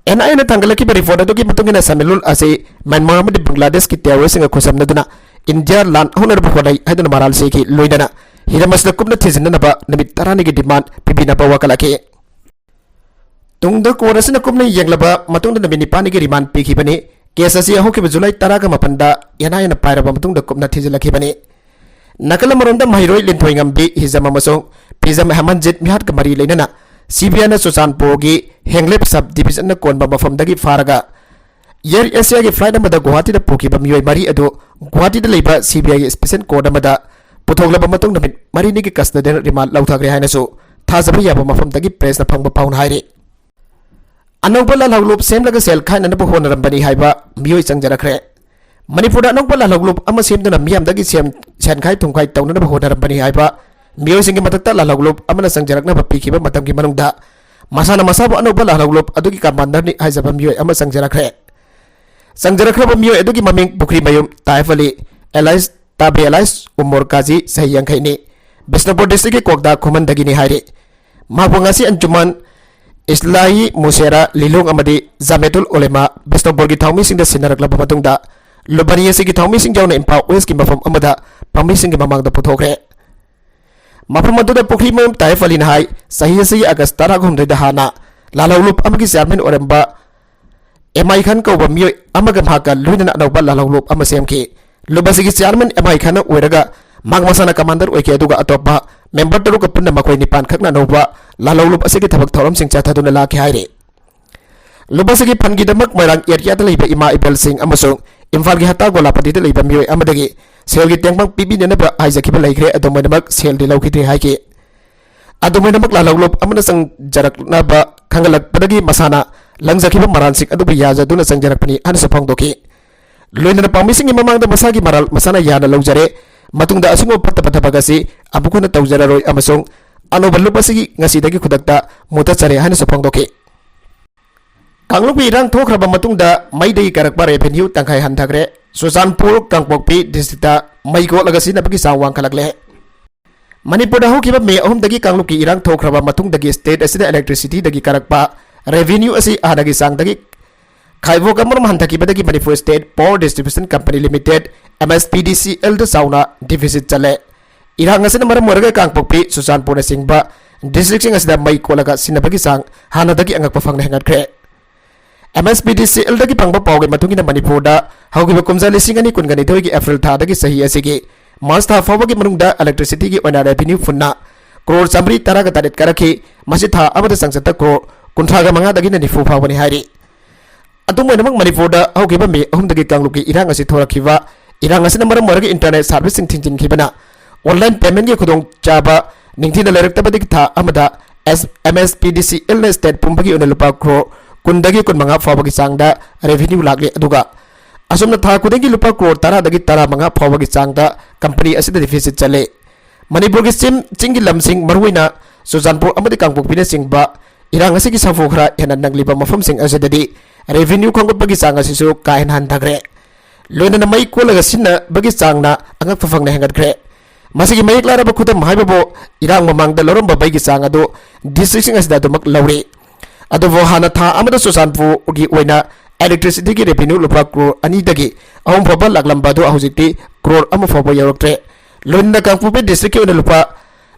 ꯑꯦꯟ ꯑꯥꯏ ꯑꯦꯅ ꯊꯥꯡꯒꯠꯂꯛꯈꯤꯕ ꯔꯤꯄꯣꯔꯠ ꯑꯗꯨꯒꯤ ꯃꯇꯨꯡ ꯏꯟꯅ ꯁꯦꯟꯃꯤꯠꯂꯣꯟ ꯑꯁꯤ ꯃ꯭ꯌꯥꯟꯃꯥꯔ ꯑꯃꯗꯤ ꯕꯪꯒ꯭ꯂꯥꯗꯦꯁꯀꯤ ꯇꯦꯔꯣꯔꯤꯁꯁꯤꯡꯒ ꯈꯨꯠꯁꯝꯅꯗꯨꯅ ꯏꯟꯗꯤꯌꯥ ꯂꯥꯟ ꯍꯧꯅꯅꯕ ꯍꯣꯠꯅꯩ ꯍꯥꯏꯗꯨꯅ ꯃꯔꯥꯜ ꯁꯤꯈꯤ, ꯂꯣꯏꯅꯅ ꯍꯤꯔꯝ ꯑꯁꯤꯗ ꯀꯨꯞꯅ ꯊꯤꯖꯤꯟꯅꯅꯕ ꯅꯨꯃꯤꯠ ꯇꯔꯥꯅꯤꯒꯤ ꯗꯤꯃꯥꯟ ꯄꯤꯕꯤꯅꯕ ꯋꯥꯀꯠꯂꯛꯈꯤ꯫ ꯇꯨꯡꯗ ꯀꯣꯔꯠ ꯑꯁꯤꯅ ꯀꯨꯞꯅ ꯌꯦꯡꯂꯕ ꯃꯇꯨꯡꯗ ꯅꯨꯃꯤꯠ ꯅꯤꯄꯥꯜꯅꯤꯒꯤ ꯔꯤꯃꯥꯟ ꯄꯤꯈꯤꯕꯅꯤ꯫ ꯀꯦꯁ ꯑꯁꯤ ꯍꯧꯈꯤꯕ ꯖꯨꯂꯥꯏ ꯇꯔꯥꯒ ꯃꯥꯄꯟꯗ ꯑꯦꯟ ꯑꯥꯏ ꯑꯦꯅ ꯄꯥꯏꯔꯕ ꯃꯇꯨꯡꯗ ꯀꯨꯞꯅ ꯊꯤꯖꯤꯜꯂꯛꯈꯤꯕꯅꯤ꯫ ꯅꯥꯀꯜ ꯑꯃꯔꯣꯝꯗ ꯃꯍꯩꯔꯣꯏ ꯂꯤꯟꯊꯣꯏꯉꯝꯕꯤ ꯍꯤꯖꯝ ꯑꯃꯁꯨꯡ ꯄꯤꯖꯝ ꯍꯦꯃꯟꯖꯤꯠ ꯃꯤꯍꯥꯠꯀ ꯃꯔꯤ ꯂꯩꯅꯅ ꯁꯤ ꯕꯤ ꯑꯥꯏꯅ ꯆꯨꯔꯆꯥꯟꯄꯨꯔꯒꯤ ꯍꯦꯡꯂꯦꯞ ꯁꯕ ꯗꯤꯕꯤꯖꯟꯅ ꯀꯣꯟꯕ ꯃꯐꯝꯗꯒꯤ ꯐꯥꯔꯒ ꯑꯦꯌꯔ ꯑꯦꯁꯤꯌꯥꯒꯤ ꯐ꯭ꯂꯥꯏꯠ ꯑꯃꯗ ꯒꯨꯋꯥꯍꯥꯇꯤꯗ ꯄꯨꯈꯤꯕ ꯃꯤꯑꯣꯏ ꯃꯔꯤ ꯑꯗꯨ ꯒꯨꯋꯥꯍꯥꯇꯤꯗ ꯂꯩꯕ ꯁꯤ ꯕꯤ ꯑꯥꯏꯒꯤ ꯁ꯭ꯄꯦꯁꯦꯜ ꯀꯣꯔꯠ ꯑꯃꯗ ꯄꯨꯊꯣꯛꯂꯕ ꯃꯇꯨꯡ ꯅꯨꯃꯤꯠ ꯃꯔꯤꯅꯤꯒꯤ ꯀꯁꯇꯗꯤꯌꯦꯜ ꯔꯤꯃꯥꯟ ꯂꯧꯊꯈ꯭ꯔꯦ ꯍꯥꯏꯅꯁꯨ ꯊꯥꯖꯕ ꯌꯥꯕ ꯃꯐꯝꯗꯒꯤ ꯄ꯭ꯔꯦꯁꯅ ꯐꯪꯕ ꯄꯥꯎꯅ ꯍꯥꯏꯔꯤ꯫ ꯑꯅꯧꯕ ꯂꯥꯜꯍꯧꯂꯨꯞ ꯁꯦꯝꯂꯒ ꯁꯦꯜ ꯈꯥꯏꯅꯅꯕ ꯍꯣꯠꯅꯔꯝꯕꯅꯤ ꯍꯥꯏꯕ ꯃꯤꯑꯣꯏ ꯆꯪꯖꯔꯛꯈ꯭ꯔꯦ꯫ ꯃꯅꯤꯄꯨꯔꯗ ꯑꯅꯧꯕ ꯂꯥꯜꯍꯧꯂꯨꯞ ꯑꯃ ꯁꯦꯝꯗꯨꯅ ꯃꯤꯌꯥꯝꯗꯒꯤ ꯁꯦꯝ-, ꯁꯦꯟꯈꯥꯏ ꯊꯨꯝꯈꯥꯏ ꯇꯧꯅꯅꯕ ꯍꯣꯠꯅꯔꯝꯕꯅꯤ ꯍꯥꯏꯕ ꯃꯤꯑꯣꯏꯁꯤꯡꯒꯤ ꯃꯊꯛꯇ ꯂꯥꯜꯍꯧꯂꯨꯞ ꯑꯃꯅ ꯆꯪꯖꯔꯛꯅꯕ ꯄꯤꯈꯤꯕ ꯃꯇꯝꯒꯤ ꯃꯅꯨꯡꯗ ꯃꯁꯥꯅ ꯃꯁꯥꯕꯨ ꯑꯅꯧꯕ ꯂꯥꯜꯍꯧꯂꯨꯞ ꯑꯗꯨꯒꯤ ꯀꯃꯥꯟꯗꯔꯅꯤ ꯍꯥꯏꯖꯕ ꯃꯤꯑꯣꯏ ꯑꯃ ꯆꯪꯖꯔꯛꯈ꯭ꯔꯦ꯫ ꯆꯪꯖꯔꯛꯈ꯭ꯔꯕ ꯃꯤꯑꯣꯏ ꯑꯗꯨꯒꯤ ꯃꯃꯤꯡ ꯄꯨꯈ꯭ꯔꯤꯃꯌꯨꯝ ꯇꯥꯏꯐ ꯑꯂꯤ, ꯑꯦꯂꯥꯏꯁ ꯇꯥꯕꯦ ꯑꯦꯂꯥꯏꯁ ꯎꯃꯣꯔ ꯀꯥꯖꯤ, ꯆꯍꯤ ꯌꯥꯡꯈꯩꯅꯤ꯫ ꯕꯤꯁꯅꯨꯄꯨꯔ ꯗꯤꯁꯇ꯭ꯔꯤꯛꯀꯤ ꯀ꯭ꯋꯥꯛꯇꯥ ꯈꯨꯃꯟꯗꯒꯤꯅꯤ ꯍꯥꯏꯔꯤ꯫ ꯃꯍꯥꯛꯄꯨ ꯉꯁꯤ ꯑꯟꯖꯨꯃꯟ ꯏꯁꯂꯥꯍꯤ ꯃꯨꯁꯦꯔꯥ ꯂꯤꯂꯣꯡ ꯑꯃꯗꯤ ꯖꯥꯃꯦꯇꯨꯜ ꯎꯂꯦꯃꯥ ꯕꯤꯁꯅꯨꯄꯨꯔꯒꯤ ꯊꯧꯃꯤꯁꯤꯡꯗ ꯁꯤꯟꯅꯔꯛꯂꯕ ꯃꯇꯨꯡꯗ ꯂꯨꯕꯅꯤ ꯑꯁꯤꯒꯤ ꯊꯧꯃꯤꯁꯤꯡ ꯌꯥꯎꯅ ꯏꯝꯐꯥꯜ ꯋꯦꯁꯀꯤ ꯃꯐꯝ ꯑꯃꯗ ꯐꯝꯃꯤꯁꯤꯡꯒꯤ ꯃꯃꯥꯡꯗ ꯄꯨꯊꯣꯛꯈ꯭ꯔꯦ꯫ ꯃꯐꯝ ꯑꯗꯨꯗ ꯄꯨꯈ꯭ꯔꯤꯃꯌꯨꯝ ꯇꯥꯏꯐ ꯑꯂꯤꯅ ꯍꯥꯏ, ꯆꯍꯤ ꯑꯁꯤꯒꯤ ꯑꯥꯒꯁ ꯇꯔꯥꯍꯨꯝꯗꯣꯏꯗ ꯍꯥꯟꯅ ꯂꯥꯜꯍꯧꯂꯨꯞ ꯑꯃꯒꯤ ꯆꯤꯌꯥꯔꯃꯦꯟ ꯑꯣꯏꯔꯝꯕ ꯑꯦꯝ ꯑꯥꯏ ꯈꯥꯟ ꯀꯧꯕ ꯃꯤꯑꯣꯏ ꯑꯃꯒ ꯃꯍꯥꯛꯀ ꯂꯣꯏꯅꯅ ꯑꯅꯧꯕ ꯂꯥꯜꯍꯧꯂꯨꯞ ꯑꯃ ꯁꯦꯝꯈꯤ꯫ ꯂꯨꯞ ꯑꯁꯤꯒꯤ ꯆꯤꯌꯥꯔꯃꯦꯟ ꯑꯦꯝ ꯑꯥꯏ ꯈꯥꯟꯅ ꯑꯣꯏꯔꯒ ꯃꯍꯥꯛ ꯃꯁꯥꯅ ꯀꯃꯥꯟꯗꯔ ꯑꯣꯏꯈꯤ, ꯑꯗꯨꯒ ꯑꯇꯣꯞꯄ ꯃꯦꯝꯕꯔ ꯇꯔꯨꯛꯀ ꯄꯨꯟꯅ ꯃꯈꯣꯏ ꯅꯤꯄꯥꯟ ꯈꯛꯅ ꯑꯅꯧꯕ ꯂꯥꯜꯍꯧꯂꯨꯞ ꯑꯁꯤꯒꯤ ꯊꯕꯛ ꯊꯧꯔꯝꯁꯤꯡ ꯆꯠꯊꯗꯨꯅ ꯂꯥꯛꯈꯤ ꯍꯥꯏꯔꯤ꯫ ꯂꯨꯞ ꯑꯁꯤꯒꯤ ꯐꯟꯒꯤꯗꯃꯛ ꯃꯣꯏꯔꯥꯡ ꯑꯦꯔꯤꯌꯥꯗ ꯂꯩꯕ ꯏꯃꯥ ꯏꯕꯦꯜꯁꯤꯡ ꯑꯃꯁꯨꯡ ꯏꯝꯐꯥꯜꯒꯤ ꯍꯇꯥ ꯒꯣꯂꯥꯄꯇꯤꯗ ꯂꯩꯕ ꯃꯤꯑꯣꯏ ꯑꯃꯗꯒꯤ ꯁꯦꯜꯒꯤ ꯇꯦꯡꯕꯥꯡ ꯄꯤꯕꯤꯅꯅꯕ ꯍꯥꯏꯖꯈꯤꯕ ꯂꯩꯈ꯭ꯔꯦ, ꯑꯗꯨꯝ ꯑꯣꯏꯅꯃꯛ ꯁꯦꯜꯗꯤ ꯂꯧꯈꯤꯗ꯭ꯔꯦ ꯍꯥꯏꯈꯤ꯫ ꯑꯗꯨꯝ ꯑꯣꯏꯅꯃꯛ ꯂꯥꯜꯍꯧꯂꯨꯞ ꯑꯃꯅ ꯆꯪꯖꯔꯛꯅꯕ ꯈꯪꯍꯜꯂꯛꯄꯗꯒꯤ ꯃꯁꯥꯅ ꯂꯪꯖꯈꯤꯕ ꯃꯔꯥꯜꯁꯤꯡ ꯑꯗꯨꯕꯨ ꯌꯥꯖꯗꯨꯅ ꯆꯪꯖꯔꯛꯄꯅꯤ ꯍꯥꯏꯅꯁꯨ ꯐꯣꯡꯗꯣꯛꯈꯤ꯫ ꯂꯣꯏꯅꯅ ꯄꯥꯎꯃꯤꯁꯤꯡꯒꯤ ꯃꯃꯥꯡꯗ ꯃꯁꯥꯒꯤ ꯃꯔꯥꯜ ꯃꯁꯥꯅ ꯌꯥꯅ ꯂꯧꯖꯔꯦ, ꯃꯇꯨꯡꯗ ꯑꯁꯤꯒꯨꯝꯕ ꯐꯠꯇꯕ ꯊꯕꯛ ꯑꯁꯤ ꯑꯃꯨꯛ ꯍꯟꯅ ꯇꯧꯖꯔꯔꯣꯏ ꯑꯃꯁꯨꯡ ꯑꯅꯧꯕ ꯂꯨꯞ ꯑꯁꯤꯒꯤ ꯉꯁꯤꯗꯒꯤ ꯈꯨꯗꯛꯇ ꯃꯨꯊꯠꯆꯔꯦ ꯍꯥꯏꯅꯁꯨ ꯐꯣꯡꯗꯣꯛꯈꯤ꯫ ꯀꯥꯡꯂꯨꯞꯀꯤ ꯏꯔꯥꯡ ꯊꯣꯛꯈ꯭ꯔꯕ ꯃꯇꯨꯡꯗ ꯃꯩꯗꯒꯤ ꯀꯥꯔꯛꯄ revenue ꯇꯪꯈꯥꯏ ꯍꯟꯊꯈ꯭ꯔꯦ꯫ ꯆꯨꯔꯆꯥꯟꯄꯨꯔ, ꯀꯥꯡꯄꯣꯛꯄꯤ ꯗꯤꯁꯇ꯭ꯔꯤꯛꯇ ꯃꯩ ꯀꯣꯠꯂꯒ ꯁꯤꯖꯤꯟꯅꯕꯒꯤ ꯆꯥꯡ ꯋꯥꯡꯈꯠꯂꯛꯂꯦ꯫ ꯃꯅꯤꯄꯨꯔꯗ ꯍꯧꯈꯤꯕ ꯃꯦ ꯑꯍꯨꯝꯗꯒꯤ ꯀꯥꯡꯂꯨꯞꯀꯤ ꯏꯔꯥꯡ ꯊꯣꯛꯈ꯭ꯔꯕ ꯃꯇꯨꯡꯗꯒꯤ state ꯑꯁꯤꯗ electricityꯗꯒꯤ ꯀꯥꯔꯛꯄ revenue ꯑꯁꯤ ꯍꯥꯟꯅꯒꯤ ꯆꯥꯡꯗꯒꯤ ꯈꯥꯏꯕꯣꯛ ꯑꯃꯔꯣꯝ ꯍꯟꯊꯈꯤꯕꯗꯒꯤ Manipur State Power Distribution Company Limited, MSPDCLꯗ ꯆꯥꯎꯅ deficit ꯆꯠꯂꯦ꯫ ꯏꯔꯥꯡ ꯑꯁꯤꯅ ꯃꯔꯝ ꯑꯣꯏꯔꯒ ꯀꯥꯡꯄꯣꯛꯄꯤ, ꯆꯨꯔꯆꯥꯟꯄꯨꯔꯅꯆꯤꯡꯕ districtꯁꯤꯡ ꯑꯁꯤꯗ ꯃꯩ ꯀꯣꯠꯂꯒ ꯁꯤꯖꯤꯟꯅꯕꯒꯤ ꯆꯥꯡ ꯍꯥꯟꯅꯗꯒꯤ ꯑꯉꯛꯄ ꯐꯪꯅ ꯍꯦꯟꯒꯠꯈ꯭ꯔꯦ꯫ MSPDCLꯗꯒꯤ ꯐꯪꯕ ꯄꯥꯎꯒꯤ ꯃꯇꯨꯡ ꯏꯟꯅ ꯃꯅꯤꯄꯨꯔꯗ ꯍꯧꯈꯤꯕ ꯀꯨꯝꯖꯥ ꯂꯤꯁꯤꯡ ꯑꯅꯤ ꯀꯨꯟꯒ ꯅꯤꯊꯣꯏꯒꯤ April ꯊꯥꯗꯒꯤ ꯆꯍꯤ ꯑꯁꯤꯒꯤ March ꯊꯥ ꯐꯥꯎꯕꯒꯤ ꯃꯅꯨꯡꯗ electricityꯒꯤ ꯑꯣꯏꯅ revenue ꯄꯨꯟꯅ ꯀ꯭ꯔꯣꯔ ꯆꯥꯃꯔꯤ ꯇꯔꯥꯒ ꯇꯔꯦꯠ ꯀꯥꯔꯛꯈꯤ꯫ ꯃꯁꯤ ꯊꯥ ꯑꯃꯗ ꯆꯥꯡꯆꯠꯇ ꯀ꯭ꯔꯣꯔ ꯀꯨꯟꯊ꯭ꯔꯥꯒ ꯃꯉꯥꯗꯒꯤꯅ ꯅꯤꯐꯨ ꯐꯥꯎꯕꯅꯤ ꯍꯥꯏꯔꯤ꯫ ꯑꯗꯨꯝ ꯑꯣꯏꯅꯃꯛ ꯃꯅꯤꯄꯨꯔꯗ ꯍꯧꯈꯤꯕ ꯃꯦ ꯑꯍꯨꯝꯗꯒꯤ ꯀꯥꯡꯂꯨꯞꯀꯤ ꯏꯔꯥꯡ ꯑꯁꯤ ꯊꯣꯔꯛꯈꯤꯕ ꯏꯔꯥꯡ ꯑꯁꯤꯅ ꯃꯔꯝ ꯑꯣꯏꯔꯒ internet serviceꯁꯤꯡ ꯊꯤꯡꯖꯤꯟꯈꯤꯕꯅ online paymentꯀꯤ ꯈꯨꯗꯣꯡꯆꯥꯕ ꯅꯤꯡꯊꯤꯅ ꯂꯩꯔꯛꯇꯕꯗꯒꯤ ꯊꯥ ꯑꯃꯗ ꯑꯦꯁ-, MSPDCLꯅ state ꯄꯨꯝꯕꯒꯤ ꯑꯣꯏꯅ ꯂꯨꯄꯥ ꯀ꯭ꯔꯣꯔ ꯀꯨꯟꯗꯒꯤ ꯀꯨꯟꯃꯉꯥ ꯐꯥꯎꯕꯒꯤ ꯆꯥꯡꯗ revenue ꯂꯥꯛꯂꯤ꯫ ꯑꯗꯨꯒ ꯑꯁꯨꯝꯅ ꯊꯥ ꯈꯨꯗꯤꯡꯒꯤ ꯂꯨꯄꯥ ꯀ꯭ꯔꯣꯔ ꯇꯔꯥꯗꯒꯤ ꯇꯔꯥꯃꯉꯥ ꯐꯥꯎꯕꯒꯤ ꯆꯥꯡꯗ ꯀꯝꯄꯅꯤ ꯑꯁꯤꯗ ꯗꯤꯐꯤꯁꯤꯠ ꯆꯠꯂꯤ꯫ ꯃꯅꯤꯄꯨꯔꯒꯤ ꯆꯤꯡ, ꯆꯤꯡꯒꯤ ꯂꯝꯁꯤꯡ, ꯃꯔꯨꯑꯣꯏꯅ ꯆꯨꯔꯆꯥꯟꯄꯨꯔ ꯑꯃꯗꯤ ꯀꯥꯡꯄꯣꯛꯄꯤꯅꯆꯤꯡꯕ, ꯏꯔꯥꯡ ꯑꯁꯤꯒꯤ ꯁꯥꯐꯨ ꯈꯔ ꯍꯦꯟꯅ ꯅꯪꯂꯤꯕ ꯃꯐꯝꯁꯤꯡ ꯑꯁꯤꯗꯗꯤ ꯔꯦꯚꯤꯅ꯭ꯌꯨ ꯈꯣꯝꯒꯠꯄꯒꯤ ꯆꯥꯡ ꯑꯁꯤꯁꯨ ꯀꯥ ꯍꯦꯟꯅ ꯍꯟꯊꯈ꯭ꯔꯦ꯫ ꯂꯣꯏꯅꯅ ꯃꯩ ꯀꯣꯠꯂꯒ ꯁꯤꯖꯤꯟꯅꯕꯒꯤ ꯆꯥꯡꯅ ꯑꯉꯛꯄ ꯐꯪꯅ ꯍꯦꯟꯒꯠꯈ꯭ꯔꯦ꯫ ꯃꯁꯤꯒꯤ ꯃꯌꯦꯛ ꯂꯥꯔꯕ ꯈꯨꯗꯝ ꯍꯥꯏꯕꯕꯨ ꯏꯔꯥꯡ ꯃꯃꯥꯡꯗ ꯂꯧꯔꯝꯕ ꯃꯩꯒꯤ ꯆꯥꯡ ꯑꯗꯨ ꯗꯤꯁꯇ꯭ꯔꯤꯛꯁꯤꯡ ꯑꯁꯤꯗ ꯑꯗꯨꯃꯛ ꯂꯧꯔꯤ꯫ ꯑꯗꯨꯕꯨ ꯍꯥꯟꯅ ꯊꯥ ꯑꯃꯗ ꯆꯨꯔꯆꯥꯟꯄꯨꯔꯒꯤ ꯑꯣꯏꯅ electricityꯒꯤ revenue ꯂꯨꯄꯥ ꯀ꯭ꯔꯣꯔ ꯑꯅꯤꯗꯒꯤ ꯑꯍꯨꯝ ꯐꯥꯎꯕ ꯂꯥꯛꯂꯝꯕ ꯑꯗꯨ ꯍꯧꯖꯤꯛꯇꯤ ꯀ꯭ꯔꯣꯔ ꯑꯃ ꯐꯥꯎꯕ ꯌꯧꯔꯛꯇ꯭ꯔꯦ꯫ ꯂꯣꯏꯅꯅ ꯀꯥꯡꯄꯣꯛꯄꯤ districtꯀꯤ ꯑꯣꯏꯅ ꯂꯨꯄꯥ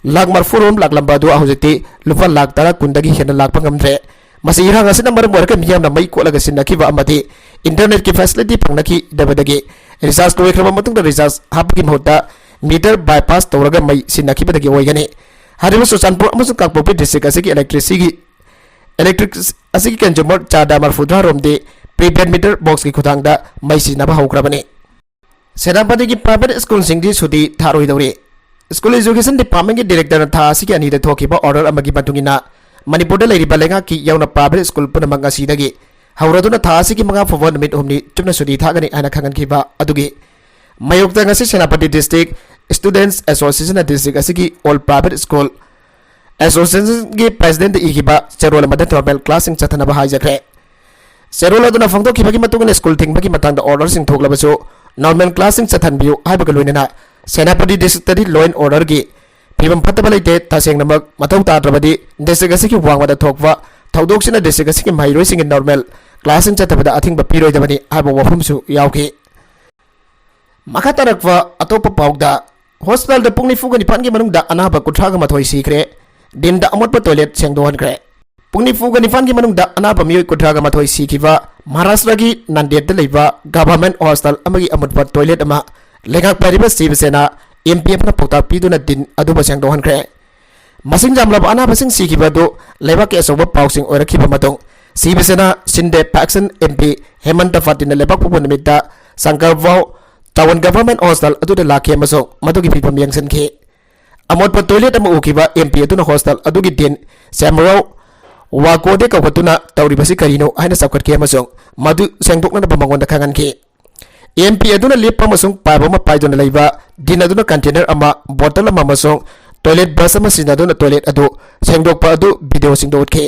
ꯂꯥꯛ ꯃꯔꯤꯐꯨ ꯔꯣꯝ ꯂꯥꯛꯂꯝꯕ ꯑꯗꯨ ꯍꯧꯖꯤꯛꯇꯤ ꯂꯨꯄꯥ ꯂꯥꯛ ꯇꯔꯥ ꯀꯨꯟꯗꯒꯤ ꯍꯦꯟꯅ ꯂꯥꯛꯄ ꯉꯝꯗ꯭ꯔꯦ꯫ ꯃꯁꯤ ꯏꯔꯥꯡ ꯑꯁꯤꯅ ꯃꯔꯝ ꯑꯣꯏꯔꯒ ꯃꯤꯌꯥꯝꯅ ꯃꯩ ꯀꯣꯠꯂꯒ ꯁꯤꯖꯤꯟꯅꯈꯤꯕ ꯑꯃꯗꯤ internetꯀꯤ facility ꯐꯪꯅꯈꯤꯗꯕꯗꯒꯤ recharge ꯂꯣꯏꯈ꯭ꯔꯕ ꯃꯇꯨꯡꯗ recharge ꯍꯥꯞꯄꯒꯤ ꯃꯍꯨꯠꯇ meter bypass ꯇꯧꯔꯒ ꯃꯩ ꯁꯤꯖꯤꯟꯅꯈꯤꯕꯗꯒꯤ ꯑꯣꯏꯒꯅꯤ꯫ ꯍꯥꯏꯔꯤꯕ ꯆꯨꯔꯆꯥꯟꯄꯨꯔ ꯑꯃꯁꯨꯡ ꯀꯥꯡꯄꯣꯛꯄꯤ district ꯑꯁꯤꯒꯤ electricity, electric ꯑꯁꯤꯒꯤ consumer ꯆꯥꯗ ꯃꯔꯤꯐꯨꯇꯔꯥ ꯔꯣꯝꯗꯤ prepaid meter boxꯀꯤ ꯈꯨꯊꯥꯡꯗ ꯃꯩ ꯁꯤꯖꯤꯟꯅꯕ ꯍꯧꯈ꯭ꯔꯕꯅꯤ꯫ ꯁꯦꯅꯥꯄꯇꯤꯒꯤ private schoolꯁꯤꯡꯗꯤ ꯁꯨꯇꯤ ꯊꯥꯔꯣꯏꯗꯧꯔꯤ꯫ School Education Departmentꯀꯤ directorꯅ ꯊꯥ ꯑꯁꯤꯒꯤ ꯑꯅꯤꯗ ꯊꯣꯛꯈꯤꯕ order ꯑꯃꯒꯤ ꯃꯇꯨꯡ ꯏꯟꯅ ꯃꯅꯤꯄꯨꯔꯗ ꯂꯩꯔꯤꯕ ꯂꯩꯉꯥꯛꯀꯤ ꯌꯥꯎꯅ private school ꯄꯨꯝꯅꯃꯛ ꯉꯁꯤꯗꯒꯤ ꯍꯧꯔꯗꯨꯅ ꯊꯥ ꯑꯁꯤꯒꯤ ꯃꯉꯥ ꯐꯥꯎꯕ ꯅꯨꯃꯤꯠ ꯍꯨꯝꯅꯤ ꯆꯨꯞꯅ ꯁꯨꯇꯤ ꯊꯥꯒꯅꯤ ꯍꯥꯏꯅ ꯈꯪꯍꯟꯈꯤꯕ ꯑꯗꯨꯒꯤ ꯃꯥꯌꯣꯛꯇ ꯉꯁꯤ ꯁꯦꯅꯥꯄꯇꯤ District Students Associationꯅ district ꯑꯁꯤꯒꯤ all private school associationꯒꯤ presidentꯗ ꯏꯈꯤꯕ ꯆꯦꯔꯣꯜ ꯑꯃꯗ normal classꯁꯤꯡ ꯆꯠꯊꯅꯕ ꯍꯥꯏꯖꯈ꯭ꯔꯦ꯫ ꯆꯦꯔꯣꯜ ꯑꯗꯨꯅ ꯐꯣꯡꯗꯣꯛꯈꯤꯕꯒꯤ ꯃꯇꯨꯡ ꯏꯟꯅ school ꯊꯤꯡꯕꯒꯤ ꯃꯇꯥꯡꯗ orderꯁꯤꯡ ꯊꯣꯛꯂꯕꯁꯨ normal classꯁꯤꯡ ꯆꯠꯍꯟꯕꯤꯌꯨ ꯍꯥꯏꯕꯒ ꯂꯣꯏꯅꯅ ꯁꯦꯅꯥꯄꯇꯤ districtꯇꯗꯤ law and orderꯒꯤ ꯐꯤꯕꯝ ꯐꯠꯇꯕ ꯂꯩꯇꯦ꯫ ꯇꯁꯦꯡꯅꯃꯛ ꯃꯊꯧ ꯇꯥꯗ꯭ꯔꯕꯗꯤ district ꯑꯁꯤꯒꯤ ꯋꯥꯡꯃꯗ ꯊꯣꯛꯄ ꯊꯧꯗꯣꯛꯁꯤꯅ district ꯑꯁꯤꯒꯤ ꯃꯍꯩꯔꯣꯏꯁꯤꯡꯒꯤ normal classꯁꯤꯡ ꯆꯠꯊꯕꯗ ꯑꯊꯤꯡꯕ ꯄꯤꯔꯣꯏꯗꯕꯅꯤ ꯍꯥꯏꯕ ꯋꯥꯐꯝꯁꯨ ꯌꯥꯎꯈꯤ꯫ ꯃꯈꯥ ꯇꯥꯔꯛꯄ ꯑꯇꯣꯞꯄ ꯄꯥꯎꯗ, hospitalꯗ ꯄꯨꯡ ꯅꯤꯐꯨꯒ ꯅꯤꯄꯥꯟꯒꯤ ꯃꯅꯨꯡꯗ ꯑꯅꯥꯕ ꯀꯨꯟꯊ꯭ꯔꯥꯒ ꯃꯥꯊꯣꯏ ꯁꯤꯈ꯭ꯔꯦ꯫ ꯗꯤꯟꯗ ꯑꯃꯣꯠꯄ toilet ꯁꯦꯡꯗꯣꯛꯍꯟꯈ꯭ꯔꯦ꯫ ꯄꯨꯡ ꯅꯤꯐꯨꯒ ꯅꯤꯄꯥꯟꯒꯤ ꯃꯅꯨꯡꯗ ꯑꯅꯥꯕ ꯃꯤꯑꯣꯏ ꯀꯨꯟꯊ꯭ꯔꯥꯒ ꯃꯥꯊꯣꯏ ꯁꯤꯈꯤꯕ ꯃꯍꯥꯔꯥꯁꯇ꯭ꯔꯒꯤ ꯅꯥꯟꯗꯦꯗꯇ ꯂꯩꯕ government hospital ꯑꯃꯒꯤ ꯑꯃꯣꯠꯄ toilet ꯑꯃ ꯂꯩꯉꯥꯛ ꯄꯥꯏꯔꯤꯕ ꯁꯤꯕ ꯁꯦꯅꯥ MP ꯑꯃꯅ ꯄꯥꯎꯇꯥꯛ ꯄꯤꯗꯨꯅ ꯗꯤꯟ ꯑꯗꯨꯕꯨ ꯁꯦꯡꯗꯣꯛꯍꯟꯈ꯭ꯔꯦ꯫ ꯃꯁꯤꯡ ꯌꯥꯝꯂꯕ ꯑꯅꯥꯕꯁꯤꯡ ꯁꯤꯈꯤꯕ ꯑꯗꯨ ꯂꯩꯕꯥꯛꯀꯤ ꯑꯆꯧꯕ ꯄꯥꯎꯁꯤꯡ ꯑꯣꯏꯔꯛꯈꯤꯕ ꯃꯇꯨꯡ, ꯁꯤꯕ ꯁꯦꯅꯥ ꯁꯤꯟꯗꯦ faction MP ꯍꯦꯃꯟꯇ ꯄꯥꯇꯤꯜꯅ ꯂꯩꯕꯥꯛꯄꯣꯛꯄ ꯅꯨꯃꯤꯠꯇ ꯁꯪꯀꯔꯚꯥꯎ ꯇꯥꯎꯟ government hospital ꯑꯗꯨꯗ ꯂꯥꯛꯈꯤ ꯑꯃꯁꯨꯡ ꯃꯗꯨꯒꯤ ꯐꯤꯕꯝ ꯌꯦꯡꯁꯤꯟꯈꯤ꯫ ꯑꯃꯣꯠꯄ toilet ꯑꯃ ꯎꯈꯤꯕ MP ꯑꯗꯨꯅ hospital ꯑꯗꯨꯒꯤ dean ꯁ꯭ꯌꯥꯝꯔꯥꯎ ꯋꯥꯀꯣꯗꯦ ꯀꯧꯈꯠꯇꯨꯅ ꯇꯧꯔꯤꯕꯁꯤ ꯀꯔꯤꯅꯣ ꯍꯥꯏꯅ ꯆꯥꯎꯈꯠꯈꯤ ꯑꯃꯁꯨꯡ ꯃꯗꯨ ꯁꯦꯡꯗꯣꯛꯅꯅꯕ ꯃꯉꯣꯟꯗ ꯈꯪꯍꯟꯈꯤ꯫ ꯑꯦꯝ ꯄꯤ ꯑꯗꯨꯅ ꯂꯦꯞꯄ ꯑꯃꯁꯨꯡ ꯄꯥꯏꯞ ꯑꯃ ꯄꯥꯏꯗꯨꯅ ꯂꯩꯕ ꯗꯤꯟ ꯑꯗꯨꯅ ꯀꯟꯇꯦꯅꯔ ꯑꯃ, ꯕꯣꯇꯜ ꯑꯃ ꯑꯃꯁꯨꯡ ꯇꯣꯏꯂꯦꯠ ꯕ꯭ꯔꯁ ꯑꯃ ꯁꯤꯖꯤꯟꯅꯗꯨꯅ ꯇꯣꯏꯂꯦꯠ ꯑꯗꯨ ꯁꯦꯡꯗꯣꯛꯄ ꯑꯗꯨ ꯚꯤꯗꯤꯑꯣꯁꯤꯡꯗ ꯎꯠꯈꯤ꯫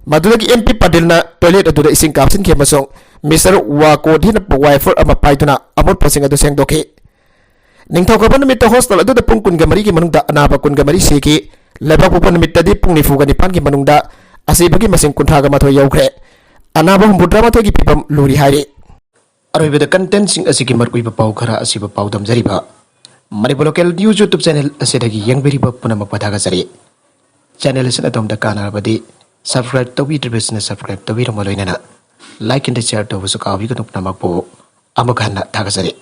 ꯃꯗꯨꯗꯒꯤ ꯑꯦꯝ ꯄꯤ ꯄꯥꯇꯤꯜꯅ ꯇꯣꯏꯂꯦꯠ ꯑꯗꯨꯗ ꯏꯁꯤꯡ ꯀꯥꯞꯁꯤꯟꯈꯤ ꯑꯃꯁꯨꯡ ꯃꯤꯁꯇꯔ ꯋꯥꯀꯣꯗꯤꯅ ꯋꯥꯏꯐꯔ ꯑꯃ ꯄꯥꯏꯗꯨꯅ ꯑꯃꯣꯠꯄꯁꯤꯡ ꯑꯗꯨ ꯁꯦꯡꯗꯣꯛꯈꯤ꯫ ꯅꯤꯡꯊꯧꯀꯥꯕ ꯅꯨꯃꯤꯠꯇ ꯍꯣꯁꯇꯦꯜ ꯑꯗꯨꯗ ꯄꯨꯡ ꯀꯨꯟꯒ ꯃꯔꯤꯒꯤ ꯃꯅꯨꯡꯗ ꯑꯅꯥꯕ ꯀꯨꯟꯒ ꯃꯔꯤ ꯁꯤꯈꯤ꯫ ꯂꯩꯕꯥꯛꯄꯣꯛꯄ ꯅꯨꯃꯤꯠꯇꯗꯤ ꯄꯨꯡ ꯅꯤꯐꯨꯒ ꯅꯤꯄꯥꯟꯒꯤ ꯃꯅꯨꯡꯗ ꯑꯁꯤꯕꯒꯤ ꯃꯁꯤꯡ ꯀꯨꯟꯊ꯭ꯔꯥꯒ ꯃꯥꯊꯣꯏ ꯌꯧꯈ꯭ꯔꯦ꯫ ꯑꯅꯥꯕ ꯍꯨꯝꯐꯨꯇꯔꯥ ꯃꯥꯊꯣꯏꯒꯤ ꯐꯤꯕꯝ ꯂꯨꯔꯤ ꯍꯥꯏꯔꯤ꯫ ꯑꯔꯣꯏꯕꯗ ꯀꯟꯇꯦꯟꯁꯤꯡ ꯑꯁꯤꯒꯤ ꯃꯔꯨꯑꯣꯏꯕ ꯄꯥꯎ ꯈꯔ ꯑꯁꯤꯕꯨ ꯄꯥꯎꯗꯝꯖꯔꯤꯕ Manipur local news YouTube channel ꯑꯁꯤꯗꯒꯤ ꯌꯦꯡꯕꯤꯔꯤꯕ ꯄꯨꯝꯅꯃꯛꯄꯨ ꯊꯥꯒꯠꯆꯔꯤ꯫ ꯆꯦꯅꯦꯜ ꯑꯁꯤꯅ ꯑꯗꯣꯝꯗ ꯀꯥꯟꯅꯔꯕꯗꯤ ꯁꯕꯁꯀ꯭ꯔꯥꯏꯕ ꯇꯧꯕꯤꯗ꯭ꯔꯤꯕꯁꯤꯅ ꯁꯕꯁꯀ꯭ꯔꯥꯏꯕ ꯇꯧꯕꯤꯔꯝꯕ ꯂꯣꯏꯅꯅ ꯂꯥꯏꯛ ꯑꯦꯟ ꯁꯤꯌꯔ ꯇꯧꯕꯁꯨ ꯀꯥꯎꯕꯤꯒꯅꯨ꯫ ꯄꯨꯝꯅꯃꯛꯄꯨ ꯑꯃꯨꯛ ꯍꯟꯅ ꯊꯥꯒꯠꯆꯔꯤ꯫